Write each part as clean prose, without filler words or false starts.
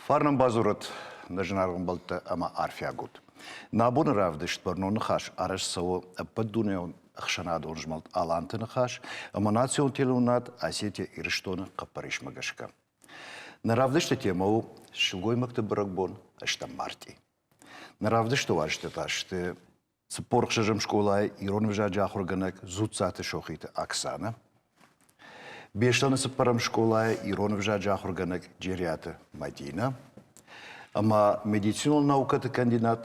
Фарнӕн бадзурӕд нӕ зынаргъ ӕмбӕлттӕ ӕмӕ арфиаг ут. Нӕ абоны равдыст бӕрнон ныхас арӕзт цӕуы ӕппӕтдунеон ӕхсӕнадон змӕлд Аланты ныхас ӕмӕ национ телеуынынад Осетия-Ирыстоны хъӕппӕрисмӕ гӕсгӕ. Нӕ равдысты темӕ у сылгоймӕгты бӕрӕгбон ӕстӕм мартъи. Нӕ равдысты уазджытӕ та сты 46-ӕм скъолайы ирон ӕвзаджы ахуыргӕнӕг Дзуццаты-Сохиты Оксанӕ, Беслӕны цыппӕрӕм скъолайы ирон ӕвзаджы ахуыргӕнӕг Джериаты Мадинӕ ӕмӕ медицинон наукӕты кандидат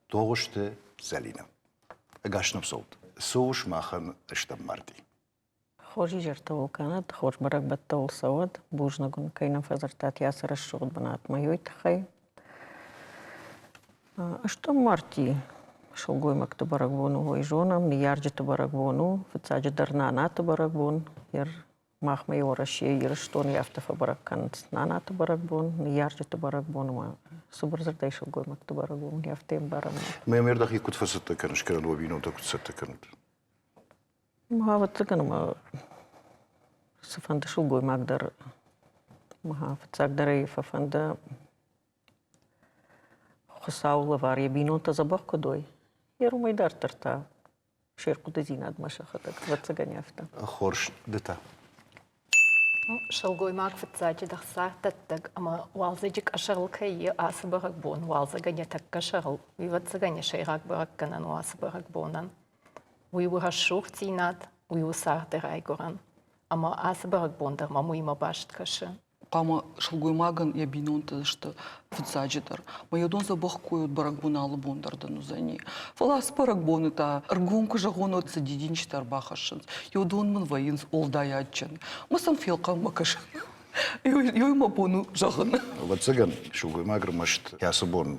Тогъуызты Зӕлинӕ. Ӕгас нӕм цӕут. Цы у сымахӕн стӕм мартъи? Хорз изӕртӕ уыл кӕнӕд, хорз бӕрӕгбӕттӕ уыл цӕуӕд. Бузныг уын, кӕй нӕм фӕдзырдтат ацы рӕсугъд бынатмӕ, уый тыххӕй. Стӕм марти сылгоймӕгты бӕрӕгбон у, уый зонӕм, ныййарджыты бӕрӕгбон у, фыццаджыдӕр нанаты бӕрӕгбон. Махмӕ Уӕрӕсейы, Ирыстоны афтӕ фӕбӕрӕг кӕнынц нанаты бӕрӕгбон, ныййарджыты бӕрӕгбон ӕмӕ цыбыр дзырдӕй сылгоймӕгты бӕрӕгбон, афтӕ ӕмбарӕм. Мӕ ме куыд фӕцӕттӕ кӕныс, кӕнӕ уӕ бинонтӕ куыд цӕттӕ кӕнут? Ӕвӕццӕгӕн ӕмӕ цыфӕнды сылгоймаг дӕр фыццагдӕр ӕй фӕфӕнды Хуыцауы лӕвар йӕ бинонтӕ дзӕбӕх куыд уой, йе уымӕй дарддӕр та се рхъуыдыдзинадмӕ сӕхӕдӕг, ӕвӕццӕгӕн, афтӕ. Хорз, ды та? Сылгоймаг фыццаджыдӕр царддӕттӕг ӕмӕ уалдзӕджы къӕсӕрыл кӕй и ацы бӕрӕгбон, уалдзӕгӕн йӕ тӕккӕ сӕрыл, уый ӕвӕццӕгӕн йӕ сӕйраг бӕрӕггӕнӕн у ацы бӕрӕгбонӕн. Уый у рӕсугъддзинад, уый у царды райгуырӕн. Ӕмӕ ацы бӕрӕгбон дӕр мӕм уыимӕ баст кӕсы. Хъуамӕ сылгоймагӕн йӕ бинонтӕ сты фыццаджыдӕр. Мӕ уыдон дзӕбӕх кой уыд бӕрӕгбон алы бон дӕр дын уыдзӕни. Фӕлӕ ацы бӕрӕгбоны та ӕргом куы зӕгъон, уӕд цы дидинджытӕ ӕрбахӕссынц, уыдон мын вӕййынц уӕлдай адджын. Мӕ сӕм фелхъӕлмӕ кӕсын. Иу мӕ бон у зӕгъын. Ӕвӕццӕгӕн, сылгоймаг ӕрмӕст кӕцы бон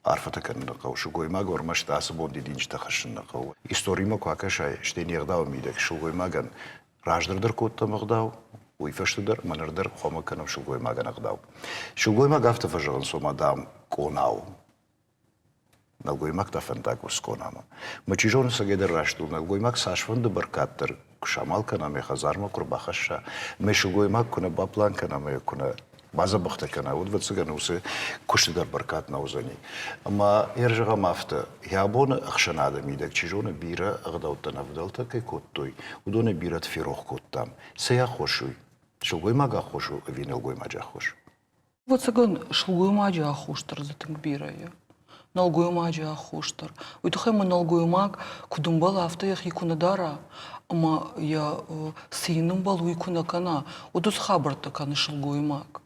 арфӕтӕ кӕнын нӕ хъӕуы, сылгоймаг ӕрмӕст ацы бон дидинджытӕ хӕссын нӕ хъӕуы. Историмӕ куы акӕсай, стӕй не гъдауы мидӕг сылгоймагӕн раздӕр дӕр кодтам ӕгъдау, уый фӕстӕ дӕр ӕмӕ ныр дӕр хъуамӕ кӕнӕм сылгоймагӕн ӕгъдау. Сылгоймаг афтӕ фӕзӕгъынц, ома, дам, къона у. Нӕлгоймаг та фӕндаг ус къонамӕ. Мӕ чи зоны, цӕгӕйдӕр раст у, нӕлгоймаг цасфӕнды бӕркад дӕр куы самал кӕна мӕ хӕдзармӕ куы рбахӕсса, мӕ сылгоймаг куы нӕ баплан кӕна мӕ куы нӕ бадзӕбӕхтӕ кӕна, уӕд, ӕвӕццӕгӕн, уыцы куысты дӕр бӕркад нӕ уыдзӕни. Ӕмӕ йӕ зӕгъӕм афтӕ, йӕ абоны ӕхсӕнады мидӕг, чи зоны, бирӕ ӕгъдӕуттӕ нӕ фыдӕлтӕ кӕй кодтой, уыдонӕй бирӕты ферох кодтам. Цӕй аххос уый? Сылгоймаг аххос у ӕви нӕлгоймаджы аххос? Ӕвӕццӕгӕн, сылгоймаджы аххос дӕр дзы тынг бирӕ и. Нӕлгоймаджы аххос дӕр. Уый тыххӕй ма нӕлгоймаг куыд ӕмбӕлы, афтӕ йӕхи куы нӕ дара ӕмӕ йӕ цы йын ӕмбӕлы, уый куы нӕ кӕна, уӕд уыцы хабӕрттӕ кӕны сылгоймаг.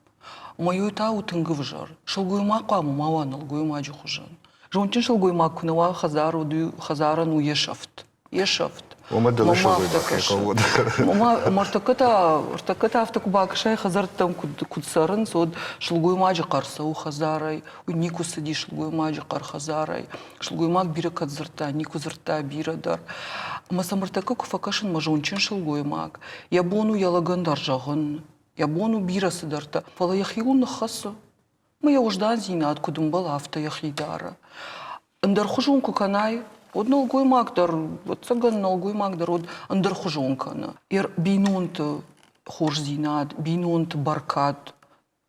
Ӕмӕ уый та у тынг ӕвзӕр. Сылгоймаг хъуамӕ ма уа нӕлгоймаджы хуызӕн. Зондджын сылгоймаг куы нӕ уа хӕдзары, уӕд уый хӕдзарӕн у йе сӕфт. Йе сӕфт. Уымӕ дӕр сылгоймаг кӕй хъӕуы. Ома ӕртӕккӕ та ӕртӕккӕ та афтӕ куы бакӕсай хӕдзӕрттӕм куыд куыд цӕрынц, уӕд сылгоймаджы хъӕр цӕуы хӕдзарӕй. Уый никуы цыди сылгоймаджы хъӕр хӕдзарӕй. Сылгоймаг бирӕ кӕд дзырдта, никуы дзырдта бирӕ дӕр. Ӕмӕ сӕм ӕртӕккӕ куы фӕкӕсын мӕ зондджын сылгоймаг, йӕ бон у йӕ лӕгӕн дӕр зӕгъын, йӕ бон у бирӕ цыдӕртӕ, фӕлӕ йӕхиуыл ныххӕцы. Мӕ йӕ уӕздандзинад куыд ӕмбӕлы, афтӕ йӕхи дары. Ӕндӕрхуызон куы кӕнай, уӕд нӕлгоймаг дӕр, ӕвӕццӕгӕн, нӕлгоймаг дӕр уӕд ӕндӕрхуызон кӕны. Йӕ бинонты хорздзинад, бинонты бӕркад,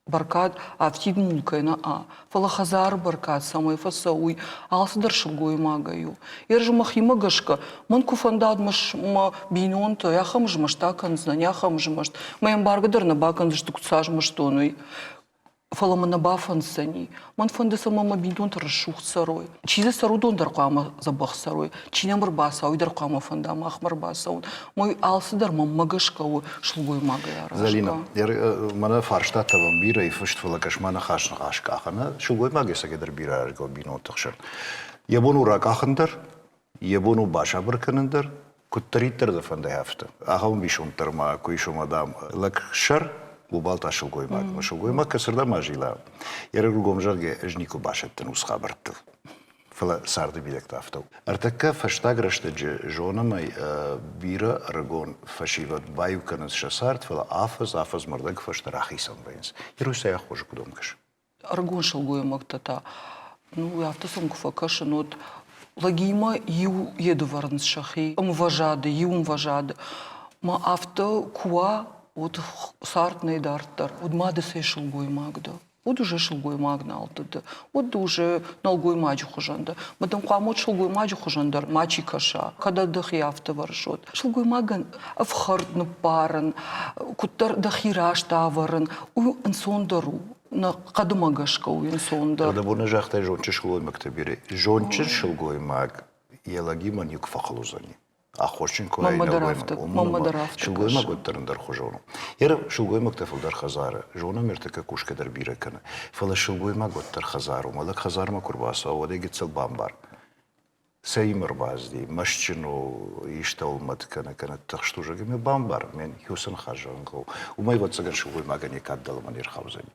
бӕркад афтид мулкӕй нӕ а, фӕлӕ хӕдзары бӕркад цӕмӕй фӕцӕуй, алцыдӕр сылгоймагӕй у. Ерыс мӕхимӕ гӕсгӕ, мӕн куы фӕндад мӕ бинонтӕ, ахӕм змӕст акӕндзынӕн, ахӕм змӕст. Мӕ ӕмбаргӕ дӕр нӕ бакӕндзысты, куыд сӕ змӕстон, уый. Фӕлӕ мӕ нӕ бафӕнддзӕни. Мӕн фӕнды, цӕмӕй мӕ бинонтӕ рӕсугъд цӕрой. Чи дзы цӕры, уыдон дӕр хъуамӕ дзӕбӕх цӕрой. Чи нӕм ӕрбацӕуа, уый дӕр хъуамӕ фӕнда махмӕ ӕрбацӕуын. Мой алцыдӕр мӕнмӕ гӕсгӕ у сылгоймагӕй аразгӕ. Зӕлинӕ, мӕнӕ фарстатӕ мӕм бирӕ фыст, фӕлӕ кӕс-ма ныхас ныхас къахын. Сылгоймаг ӕцӕгӕйдӕр бирӕ аразгӕ у бинонты хсӕн. Йӕ бон у ракъахын дӕр, йӕ бон у басабыр кӕнын дӕр, куыддӕриддӕр дӕ фӕнды, афтӕ. Ахӕм ӕмбисонд дӕр ма куы ис, ома, дам, лӕг сӕр, уыбал та сылгоймаг. Сылгоймаг кӕцырдӕм азила, йӕ ргом зӕгъгӕ, ӕз никуы басӕттын уыцы хабӕрттыл. Фӕлӕ царды мидӕг афтӕ у. Ӕртӕккӕ фӕстаг рӕстӕджы зонӕм ӕй, бирӕ ӕрыгон фӕсивӕд баиу кӕнынц сӕ цард, фӕлӕ афӕдз, афӕдзмӕ рдӕг фӕстӕ рахицӕн вӕййынц. Ируссӕй аххосы куыд ом кӕсы? Ӕрыгон сылгоймӕгтӕ та, ну, афтӕ сӕм куы фӕкӕсын, уӕд лӕгимӕ иу йед вӕрынц сӕхи ӕмвӕзады, иу ӕмвӕзады. Ма афтӕ куы уа, уӕд цард нӕй дарддӕр. Уӕд ма ды цӕй сылгоймаг дӕ? Уӕд уже сылгоймаг нал дӕ, уӕд уже нӕлгоймаджы хуызӕн дӕ. Мӕ дын хъуамӕ уӕд сылгоймаджы хуызӕн дӕр мачи кӕса, кӕд дӕхи афтӕ вӕрыс, уӕд. Сылгоймагӕн ӕфхӕрд ныббарын, куыддӕр дӕхи раст ӕвӕрын, уый ӕнцондӕр у. Нӕ хъӕдмӕ гӕсгӕ у ӕнцондӕр. Дӕ бон загътай зондджын сылгоймӕгтӕ бирӕ. Зондджын сылгоймаг йӕ лӕгимӕ никуы фӕхыл уыдзӕни. Аххосджын куы Мӕнмӕ дӕр афтӕ, мӕнмӕ дӕр афтӕ Сылгоймаг уӕддӕр ӕндӕрхуызон у. Йе сылгоймӕгтӕ фылдӕр хӕдзары, зонӕм ӕртыккӕ кусгӕ дӕр бирӕ кӕны. Фӕлӕ сылгоймаг уӕддӕр хӕдзар у. Мӕ лӕг хӕдзармӕ куы рбацӕуа, уӕд ӕй гыццыл бамбар. Цӕимӕ ӕрбацыди, мӕстджын у, истӕуыл мӕт кӕны, кӕнӕ тыхст у, зӕгъгӕ, бамбар, мӕн хиусы ныхас зӕгъын хъӕуы. Уымӕй, ӕвӕццӕгӕн, сылгоймагӕн йӕ кад дӕлӕмӕ не рхаудзӕни.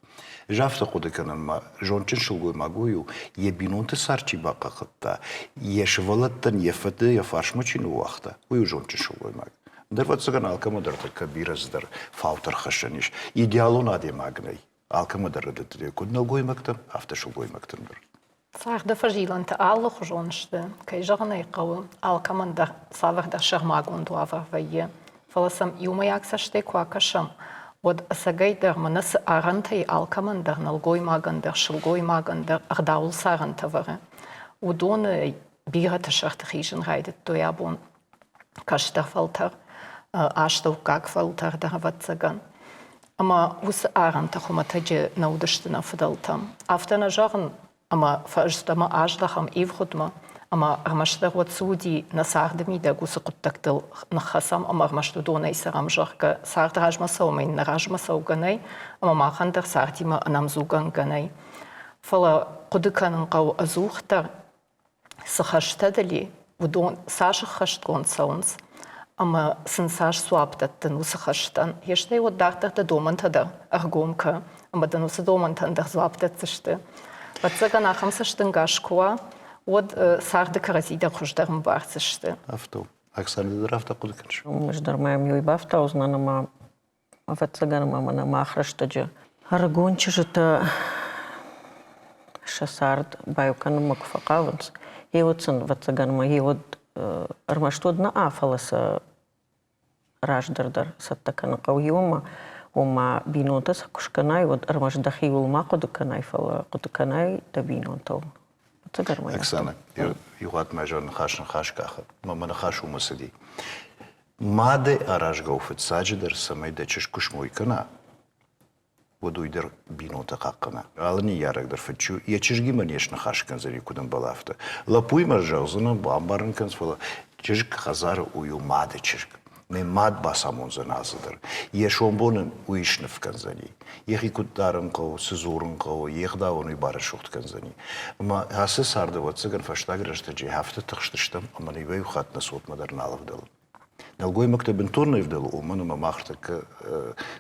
Ӕз афтӕ хъуыды кӕнын, мӕ зондджын сылгоймаг уый у, йӕ бинонты цард чи бахъахъхъӕдта, йӕ сывӕллӕттӕн йӕ фыды йӕ фарсмӕ чи ныууагъта, уый у зондджын сылгоймаг. Ӕндӕр, ӕвӕццӕгӕн, алкӕмӕ дӕр тӕккӕ бирӕ цыдӕр фаутӕ рхӕссӕн ис. Идеалон адӕймаг нӕй. Алкӕмӕ дӕр рӕдыдтытӕ куыд нӕлгоймӕгтӕм, афтӕ сылгоймӕгтӕм дӕр. Царды фӕзилӕнтӕ алыхуызон сты, кӕй зӕгъын ӕй хъӕуы, алкӕмӕн дӕр цавӕрдӕр сӕрмагонд уавӕр вӕййы. Фӕлӕ сӕм иумӕйаг цӕстӕй куы акӕсӕм, уӕд ӕцӕгӕйдӕр мӕнӕ цы арӕнтӕй алкӕмӕн дӕр, нӕлгоймагӕн дӕр, сылгоймагӕн дӕр ӕгъдауыл цы арӕнтӕ вӕры, уыдоны бирӕты сӕрты хизын райдыдтой абон кӕстӕр фӕлтӕр, астӕуккаг фӕлтӕр дӕр, ӕвӕццӕгӕн. Ӕмӕ уыцы арӕнтӕ хуымӕтӕджы нӕ уыдысты нӕ фыдӕлтӕм. Афтӕ нӕ зӕгъын, ӕмӕ фӕстӕмӕ аздӕхӕм ивгъуыдмӕ, ӕмӕ ӕрмӕстдӕр уӕд цы уыди нӕ царды мидӕг уыцы хъуыддӕгтыл ныххӕцӕм ӕмӕ ӕрмӕст уыдонӕй цӕрӕм, зӕгъгӕ, цард размӕ цӕуы ӕмӕ иннӕ размӕ цӕугӕ нӕй, ӕмӕ махӕн дӕр цардимӕ ӕнӕмдзугӕнгӕ нӕй. Фӕлӕ хъуыды кӕнын хъӕуы ӕдзухдӕр, цы хӕстӕ дыл и, уыдон цас ӕххӕстгонд цӕуынц ӕмӕ сын цас дзуапп дӕттын уыцы хӕстӕн. Йе стӕй уӕд дарддӕр дӕ домӕнтӕ дӕр ӕргом кӕ, ӕмӕ дын уыцы домӕнтӕн дӕр дзуапп дӕтдзысты. Ӕвӕццӕгӕн, ахӕм цӕстӕнгас куы уа, уӕд царды кӕрӕдзи дӕр хуыздӕр ӕмбардзысты. Афтӕ у. Оксанӕ, ды дӕр афтӕ хъуыды кӕныс? Ӕз дӕр ма йӕм иу бафтаудзынӕн ӕмӕ Ӕвӕццӕгӕн ма мӕнӕ мах рӕстӕджы ӕрыгон чызджытӕ сӕ цард баиу кӕнынмӕ куы фӕхъавынц, йеуӕд сын, ӕвӕццӕгӕн ма йеуӕд ӕрмӕст уӕд нӕ, фӕлӕ сӕ раздӕр дӕр цӕттӕ кӕнын хъӕуы иумӕ, ома бинонтӕ сӕ куы скӕнай, уӕд ӕрмӕст дӕхиуыл ма хъуыды кӕнай, фӕлӕ хъуыды кӕнай дӕ бинонтыл. Оксана, иухатт мӕ зӕр ныхас ныхас къахы, мӕ мӕ ныхас уымӕ цыди. Мадӕй аразгӕ у фыццаджыдӕр, цӕмӕй дӕ чызг куы смой кӕна, уӕд уый дӕр бинонтӕ хъахъхъӕна. Алы ныййарӕг дӕр фыд чи у, йӕ чызгимӕ не сныхас кӕндзӕни, куыд ӕмбӕлы, афтӕ. Лӕппуимӕ зӕгъдзынӕн, бамбарын кӕнц, фӕлӕ чызг хӕдзары уый у мады чызг. Мӕ мад бацамондзӕн алцыдӕр. Йӕ сомбон ын уый сныв кӕндзӕни. Йӕхи куыд дарын хъӕуы, цы дзурын хъӕуы, йе гъдау ын уый барӕсугъд кӕндзӕни. Ӕмӕ ацы царды, ӕвӕццӕгӕн, фӕстаг рӕстӕджы афтӕ тыхстыстӕм, ӕмӕ нӕ иуӕй-иу хатт нӕ цотмӕ дӕр нал ӕвдӕлы. Нӕлгоймӕгтӕ бынтон нӕ ӕвдӕлы, уымӕн ӕмӕ мах тӕккӕ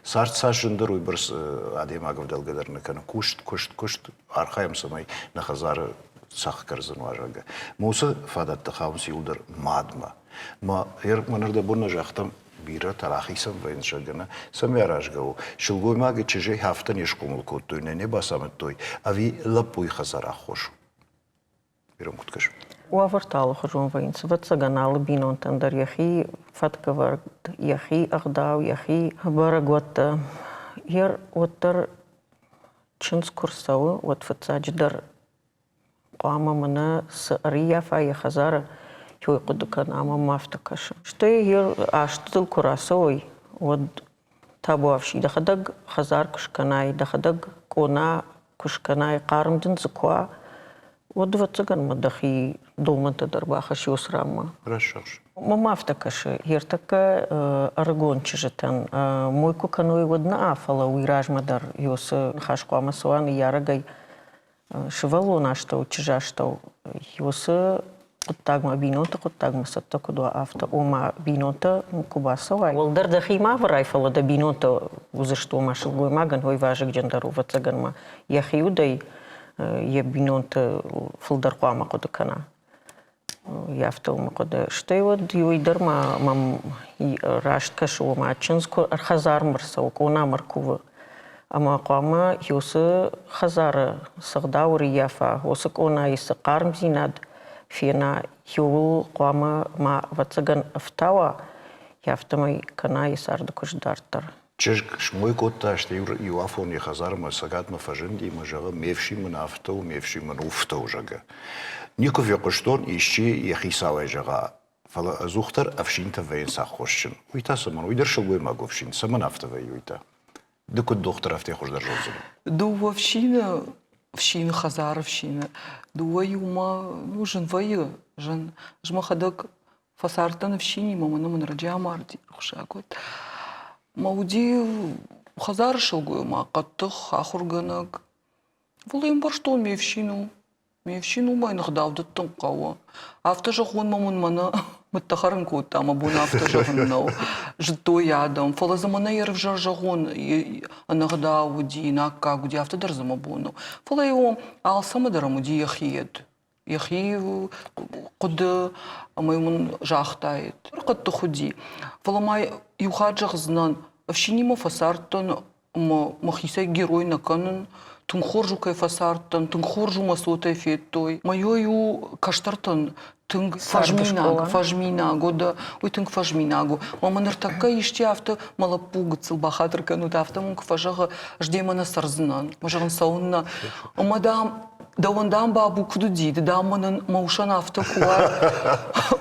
цард цас зындӕр, уыйбӕрц адӕймаг ӕвдӕлгӕ дӕр нӕ кӕны. Куыст, куыст, куыст, архайӕм, цӕмӕй нӕ хӕдзары цӕхх кӕрдзын уа, зӕгъгӕ. Мусы фадӕттӕ хауынц иуылдӕр мадмӕ. Мӕ мӕнырдӕбон нӕ загътам, бирӕтӕ рахицӕн вӕййынц, зӕгъгӕ, нӕ цӕмӕй аразгӕ у. Сылгоймагы чызджӕй афтӕ не схъомыл кодтой, нӕ не бацамыдтой, ӕви лӕппуйы хӕдзар аххос у? Ирон куыд кӕсы? Уавӕртӕ алыхуызон вӕййынц. Ӕвӕццӕгӕн, алы бинонтӕн дӕр йӕхи фӕткӕвӕрд, йӕхи ӕгъдау, йӕхи бӕрӕгуӕттӕ. Йе уӕддӕр чындз куы рцӕуы, уӕд фыццаджыдӕр хъуамӕ мӕнӕ цы ӕрыййафа йӕ хӕдзары, уый хъуыды кӕна ӕмӕ мӕм афтӕ кӕсы. Стӕй йе азтыл куы рацӕуой, уӕд табуафси, дӕхӕдӕг хӕдзар куы скӕнай, дӕхӕдӕг къона куы скӕнай, хъарм дын дзы куы уа, уӕд, ӕвӕццӕгӕн, мӕ дӕхи домӕнтӕ дӕр бахӕсс ранмӕ. Рӕсугъд. Мӕм афтӕ кӕсы, ӕртӕккӕ ӕрыгон чызджытӕн мой куы кӕной, уӕд нӕ, фӕлӕ уый размӕ дӕр уыцы ныхас хъуамӕ цӕуа ныййарӕгӕй сывӕллон астӕу, чызджы астӕу уыцы хъуыддагмӕ, бинонты хъуыддагмӕ цӕттӕ куыд уа, афтӕ. Ома бинонтӕ куы бацӕуай, уӕлдӕр дӕхи ма ӕвӕрай, фӕлӕ дӕ бинонтӕ уыдзысты, ома сылгоймагӕн уый вазыгджындӕр у, ӕвӕццӕгӕн ма йӕхи удӕй йӕ бинонты фылдӕр хъуамӕ хъуыды кӕна. Афтӕ у мӕ хъуыды. Стӕй уӕд иуӕй дӕр ма мӕм раст кӕсы, ома чындз куы хӕдзармӕ рцӕуы, къонамӕ ркувы. Ӕмӕ хъуамӕ уыцы хӕдзары цы гъдау ӕрыййафа, уыцы къонайы цы хъармдзинад фена, иуыл хъуамӕ ма, ӕвӕццӕгӕн, ӕфтауа, афтӕмӕй кӕна йӕ царды куыст дарддӕр. Чызг смой кодта, стӕй иу афон йӕ хӕдзармӕ цӕгатмӕ фӕзынди ӕмӕ зӕгъы, ме фсин мын афтӕ у, ме фсин мын уфтӕ у, зӕгъгӕ. Никуы фехъуыстон, исчи йӕ хицауӕй зӕгъа, фӕлӕ ӕдзухдӕр ӕфсинтӕ вӕййынц аххосджын. Уый та цӕмӕн? Уый дӕр сылгоймаг у ӕфсин. Цӕмӕн афтӕ вӕййы уый та? Ды куыд дохтыр, афтӕ хуыздӕр зондзынӕ. Дыууӕ фсины, фсины хӕдзары фсины, дыууӕ иумӕ ну, зын вӕййы, зын. Ӕз мӕхӕдӕг фӕцардтӕн ӕфсинимӕ, мӕнӕ мын раджы амарди, рухсаг уӕд. Мӕ уыди хӕдзары сылгоймаг, хъӕддых, ахуыргӕнӕг. Фӕлӕ ӕмбӕрстон, ме фсин у. Ме фсин уымӕй ныгъдау дӕттын хъӕуы. Афтӕ зӕгъон мӕ мын мӕнӕ мыдтӕ хӕрын кодта, мӕ бон афтӕ зӕгъын нӕу. Зыдтой адӕм, фӕлӕ дзы мӕнӕ ӕрвзӕр зӕгъон ӕнӕгъдау уыди, наккаг уыди, афтӕ дӕр дзы мӕ бон у. Фӕлӕ-иу алцӕмӕ дӕр ӕм уыди йӕхи йед. Йӕхи хъуыды ӕмӕ мын загътаид. Хъӕддых уыди. Фӕлӕ ма иу хатт зӕгъдзынӕн, ӕфсинимӕ фӕцардтӕн ӕмӕ мӕхицӕй герой нӕ кӕнын. Тынг хорз у, кӕй фӕцардтӕн, тынг хорз у, мӕ цотӕй федтой. Мӕ у кӕстӕртӕн тынг фӕзминаг, фӕзминаг, уӕдӕ уый тынг фӕзминаг у. Ӕмӕ ныртӕккӕ исчи афтӕ мӕ лӕппу гыццыл бахатыр кӕнут, афтӕ мын куы фӕзӕгъы, ӕз демӕ нӕ цӕрдзынӕн. Мӕ зӕгъын, цӕуыннӕ? Ӕмӕ, дам, Дӕуӕн, дам, бабу куыд уыди, ды, дам, мӕнӕн мӕ усӕн афтӕ куы уай.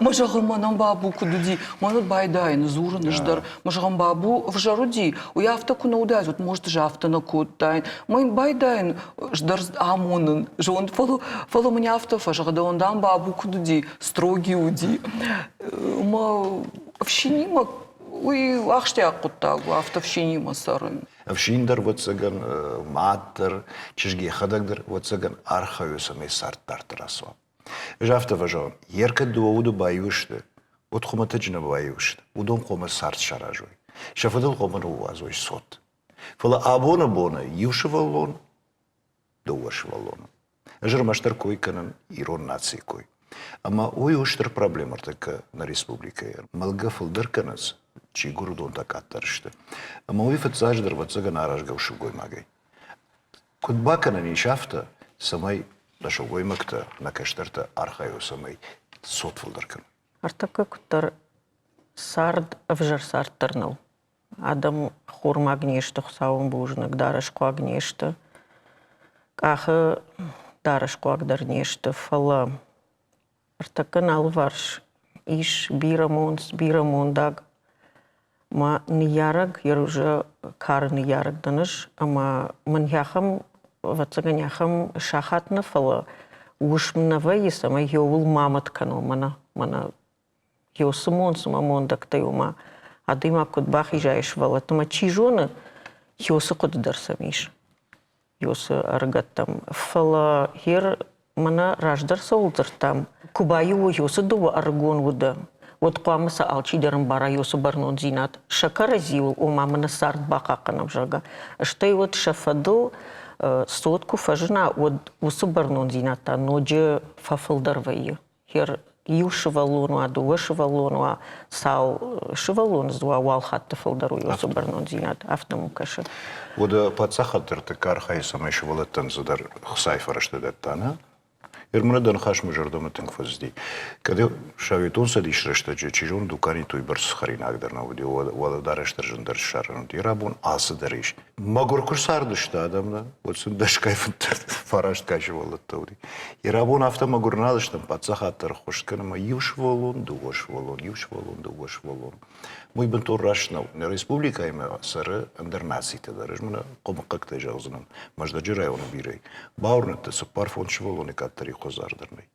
Мӕ зӕгъын, мӕнӕн бабу куыд уыди, мӕн уӕд байдайын дзурын ӕз дӕр. Мӕ зӕгъын, бабу ӕвзӕр уыди, уый афтӕ куы нӕ уыдаид, уӕд может ӕз афтӕ нӕ кодтаин. Мӕ йын байдайын ӕз дӕр амонын зонд, фӕлӕ, фӕлӕ мын афтӕ фӕзӕгъы, дӕуӕн, дам, бабу куыд уыди, строгий уыди. Мӕ ӕфсинимӕ уый ахсджиаг хъуыддаг у, афтӕ ӕфсинимӕ цӕрын. Ӕфсин дӕр, ӕвӕццӕгӕн, мад дӕр, чызг йӕхӕдӕг дӕр, ӕвӕццӕгӕн, архайы, цӕмӕй цард дарддӕр ацӕуа. Ӕз афтӕ фӕзӕгъын, йе ркӕд дыууӕ уды баиу сты, уӕд хуымӕтӕджы нӕ баиу сты, уыдон хъуамӕ цард саразой, сӕ фӕдыл хъуамӕ ныууадзой цот. Фӕлӕ абоны боны иу сывӕллон дыууӕ сывӕллоны. Ӕз ӕрмӕстдӕр кой кӕнын ирон нацийы кой. Ӕмӕ уый у стыр проблемӕ ӕртӕккӕ нӕ республикӕйы. Мӕлгӕ фылдӕр кӕнынц, чи гуыр, уыдон та къаддӕр сты. Ӕмӕ уый фыццаджыдӕр, ӕвӕццӕгӕн, аразгӕ у сылгоймагӕй. Куыд бакӕнӕн ис афтӕ, цӕмӕй нӕ сылгоймӕгтӕ, нӕ кӕстӕртӕ архайой, цӕмӕй цот фылдӕр кӕной? Ӕртӕккӕ куыддӕр цард ӕвзӕр цард дӕр нӕу. Адӕм хормаг не сты, Хуыцауӕн бузныг, дарӕсхъуаг не сты, къахы дарӕсхъуаг дӕр не сты, фӕлӕ ӕртӕккӕ нӕ алыварс ис бирӕ монц, бирӕ мондаг. Мӕ ныййарӕг, йӕ кары ныййарӕг дӕн ӕз, ӕмӕ мын ахӕм, ӕвӕццӕгӕн, ахӕм сахат нӕ, фӕлӕ уысм нӕ вӕййы, цӕмӕй еуыл ма мӕт кӕнон мӕнӕ, мӕнӕ Еу цыма мондӕгтӕй ома адӕймаг куыд бахиза йӕ сывӕллӕтты ӕмӕ чи зоны, еуцы хъуыды дӕр сӕм ис, еуцы ӕрыгӕттӕм. Фӕлӕ гьер мӕнӕ раздӕр цӕуыл дзырдтам, куы баиу уой еуцы дыууӕ ӕрыгон уды, уӕд хъуамӕ сӕ алчидӕр ӕмбара еуцы бӕрнондзинад сӕ кӕрӕдзиуыл, ома мӕнӕ цард бахъахъхъӕнӕм, зӕгъгӕ. Стӕй уӕд сӕ фӕдыл цот куы фӕзына, уӕд уыцы бӕрнондзинад та ноджы фӕфылдӕр вӕййы. Хер иу сывӕллон уа, дыууӕ сывӕллон уа, цал сывӕллоны дзы уа, уал хатты фылдӕр у уыцы бӕрнондзинад, афтӕ мӕм кӕсы. Уӕдӕ паддзахад дӕр тӕккӕ архайы, цӕмӕй сывӕллӕттӕн цыдӕр хцайы фӕрӕзтӕ дӕтта, нӕ? Ермӕ дӕ ныхас мӕ зӕрдӕмӕ тынг фӕцыди. Кӕд Советон Цӕдисы рӕстӕджы, чи зоны, дуканиты уыйбӕрц хӕринаг дӕр нӕ уыди, уӕлӕдарӕс дӕр зындӕр ссарӕн уыди. Рабон алцыдӕр ис. Мӕгуыр куы цардысты адӕм, нӕ, уӕд сын дӕсгай фарастгай сывӕллӕттӕ уыди. Йӕ рабон афтӕ мӕгуыр нал стӕм, паддзахад дӕр ӕххуыс кӕны ӕмӕ иу сывӕллон, дыууӕ сывӕллон, иу сывӕллон, дыууӕ сывӕллон. Уый бынтон раст нӕу. Нӕ республикӕимӕ цӕры ӕндӕр нацитӕ дӕр. Ӕз мӕнӕ хъуымыхъхъӕгтӕй зӕгъдзынӕн, Мӕздӕджы районы бирӕ. Бауырныдта, цыппар-фондз сывӕллоны къаддӕр иу хӕдзар дӕр нӕй.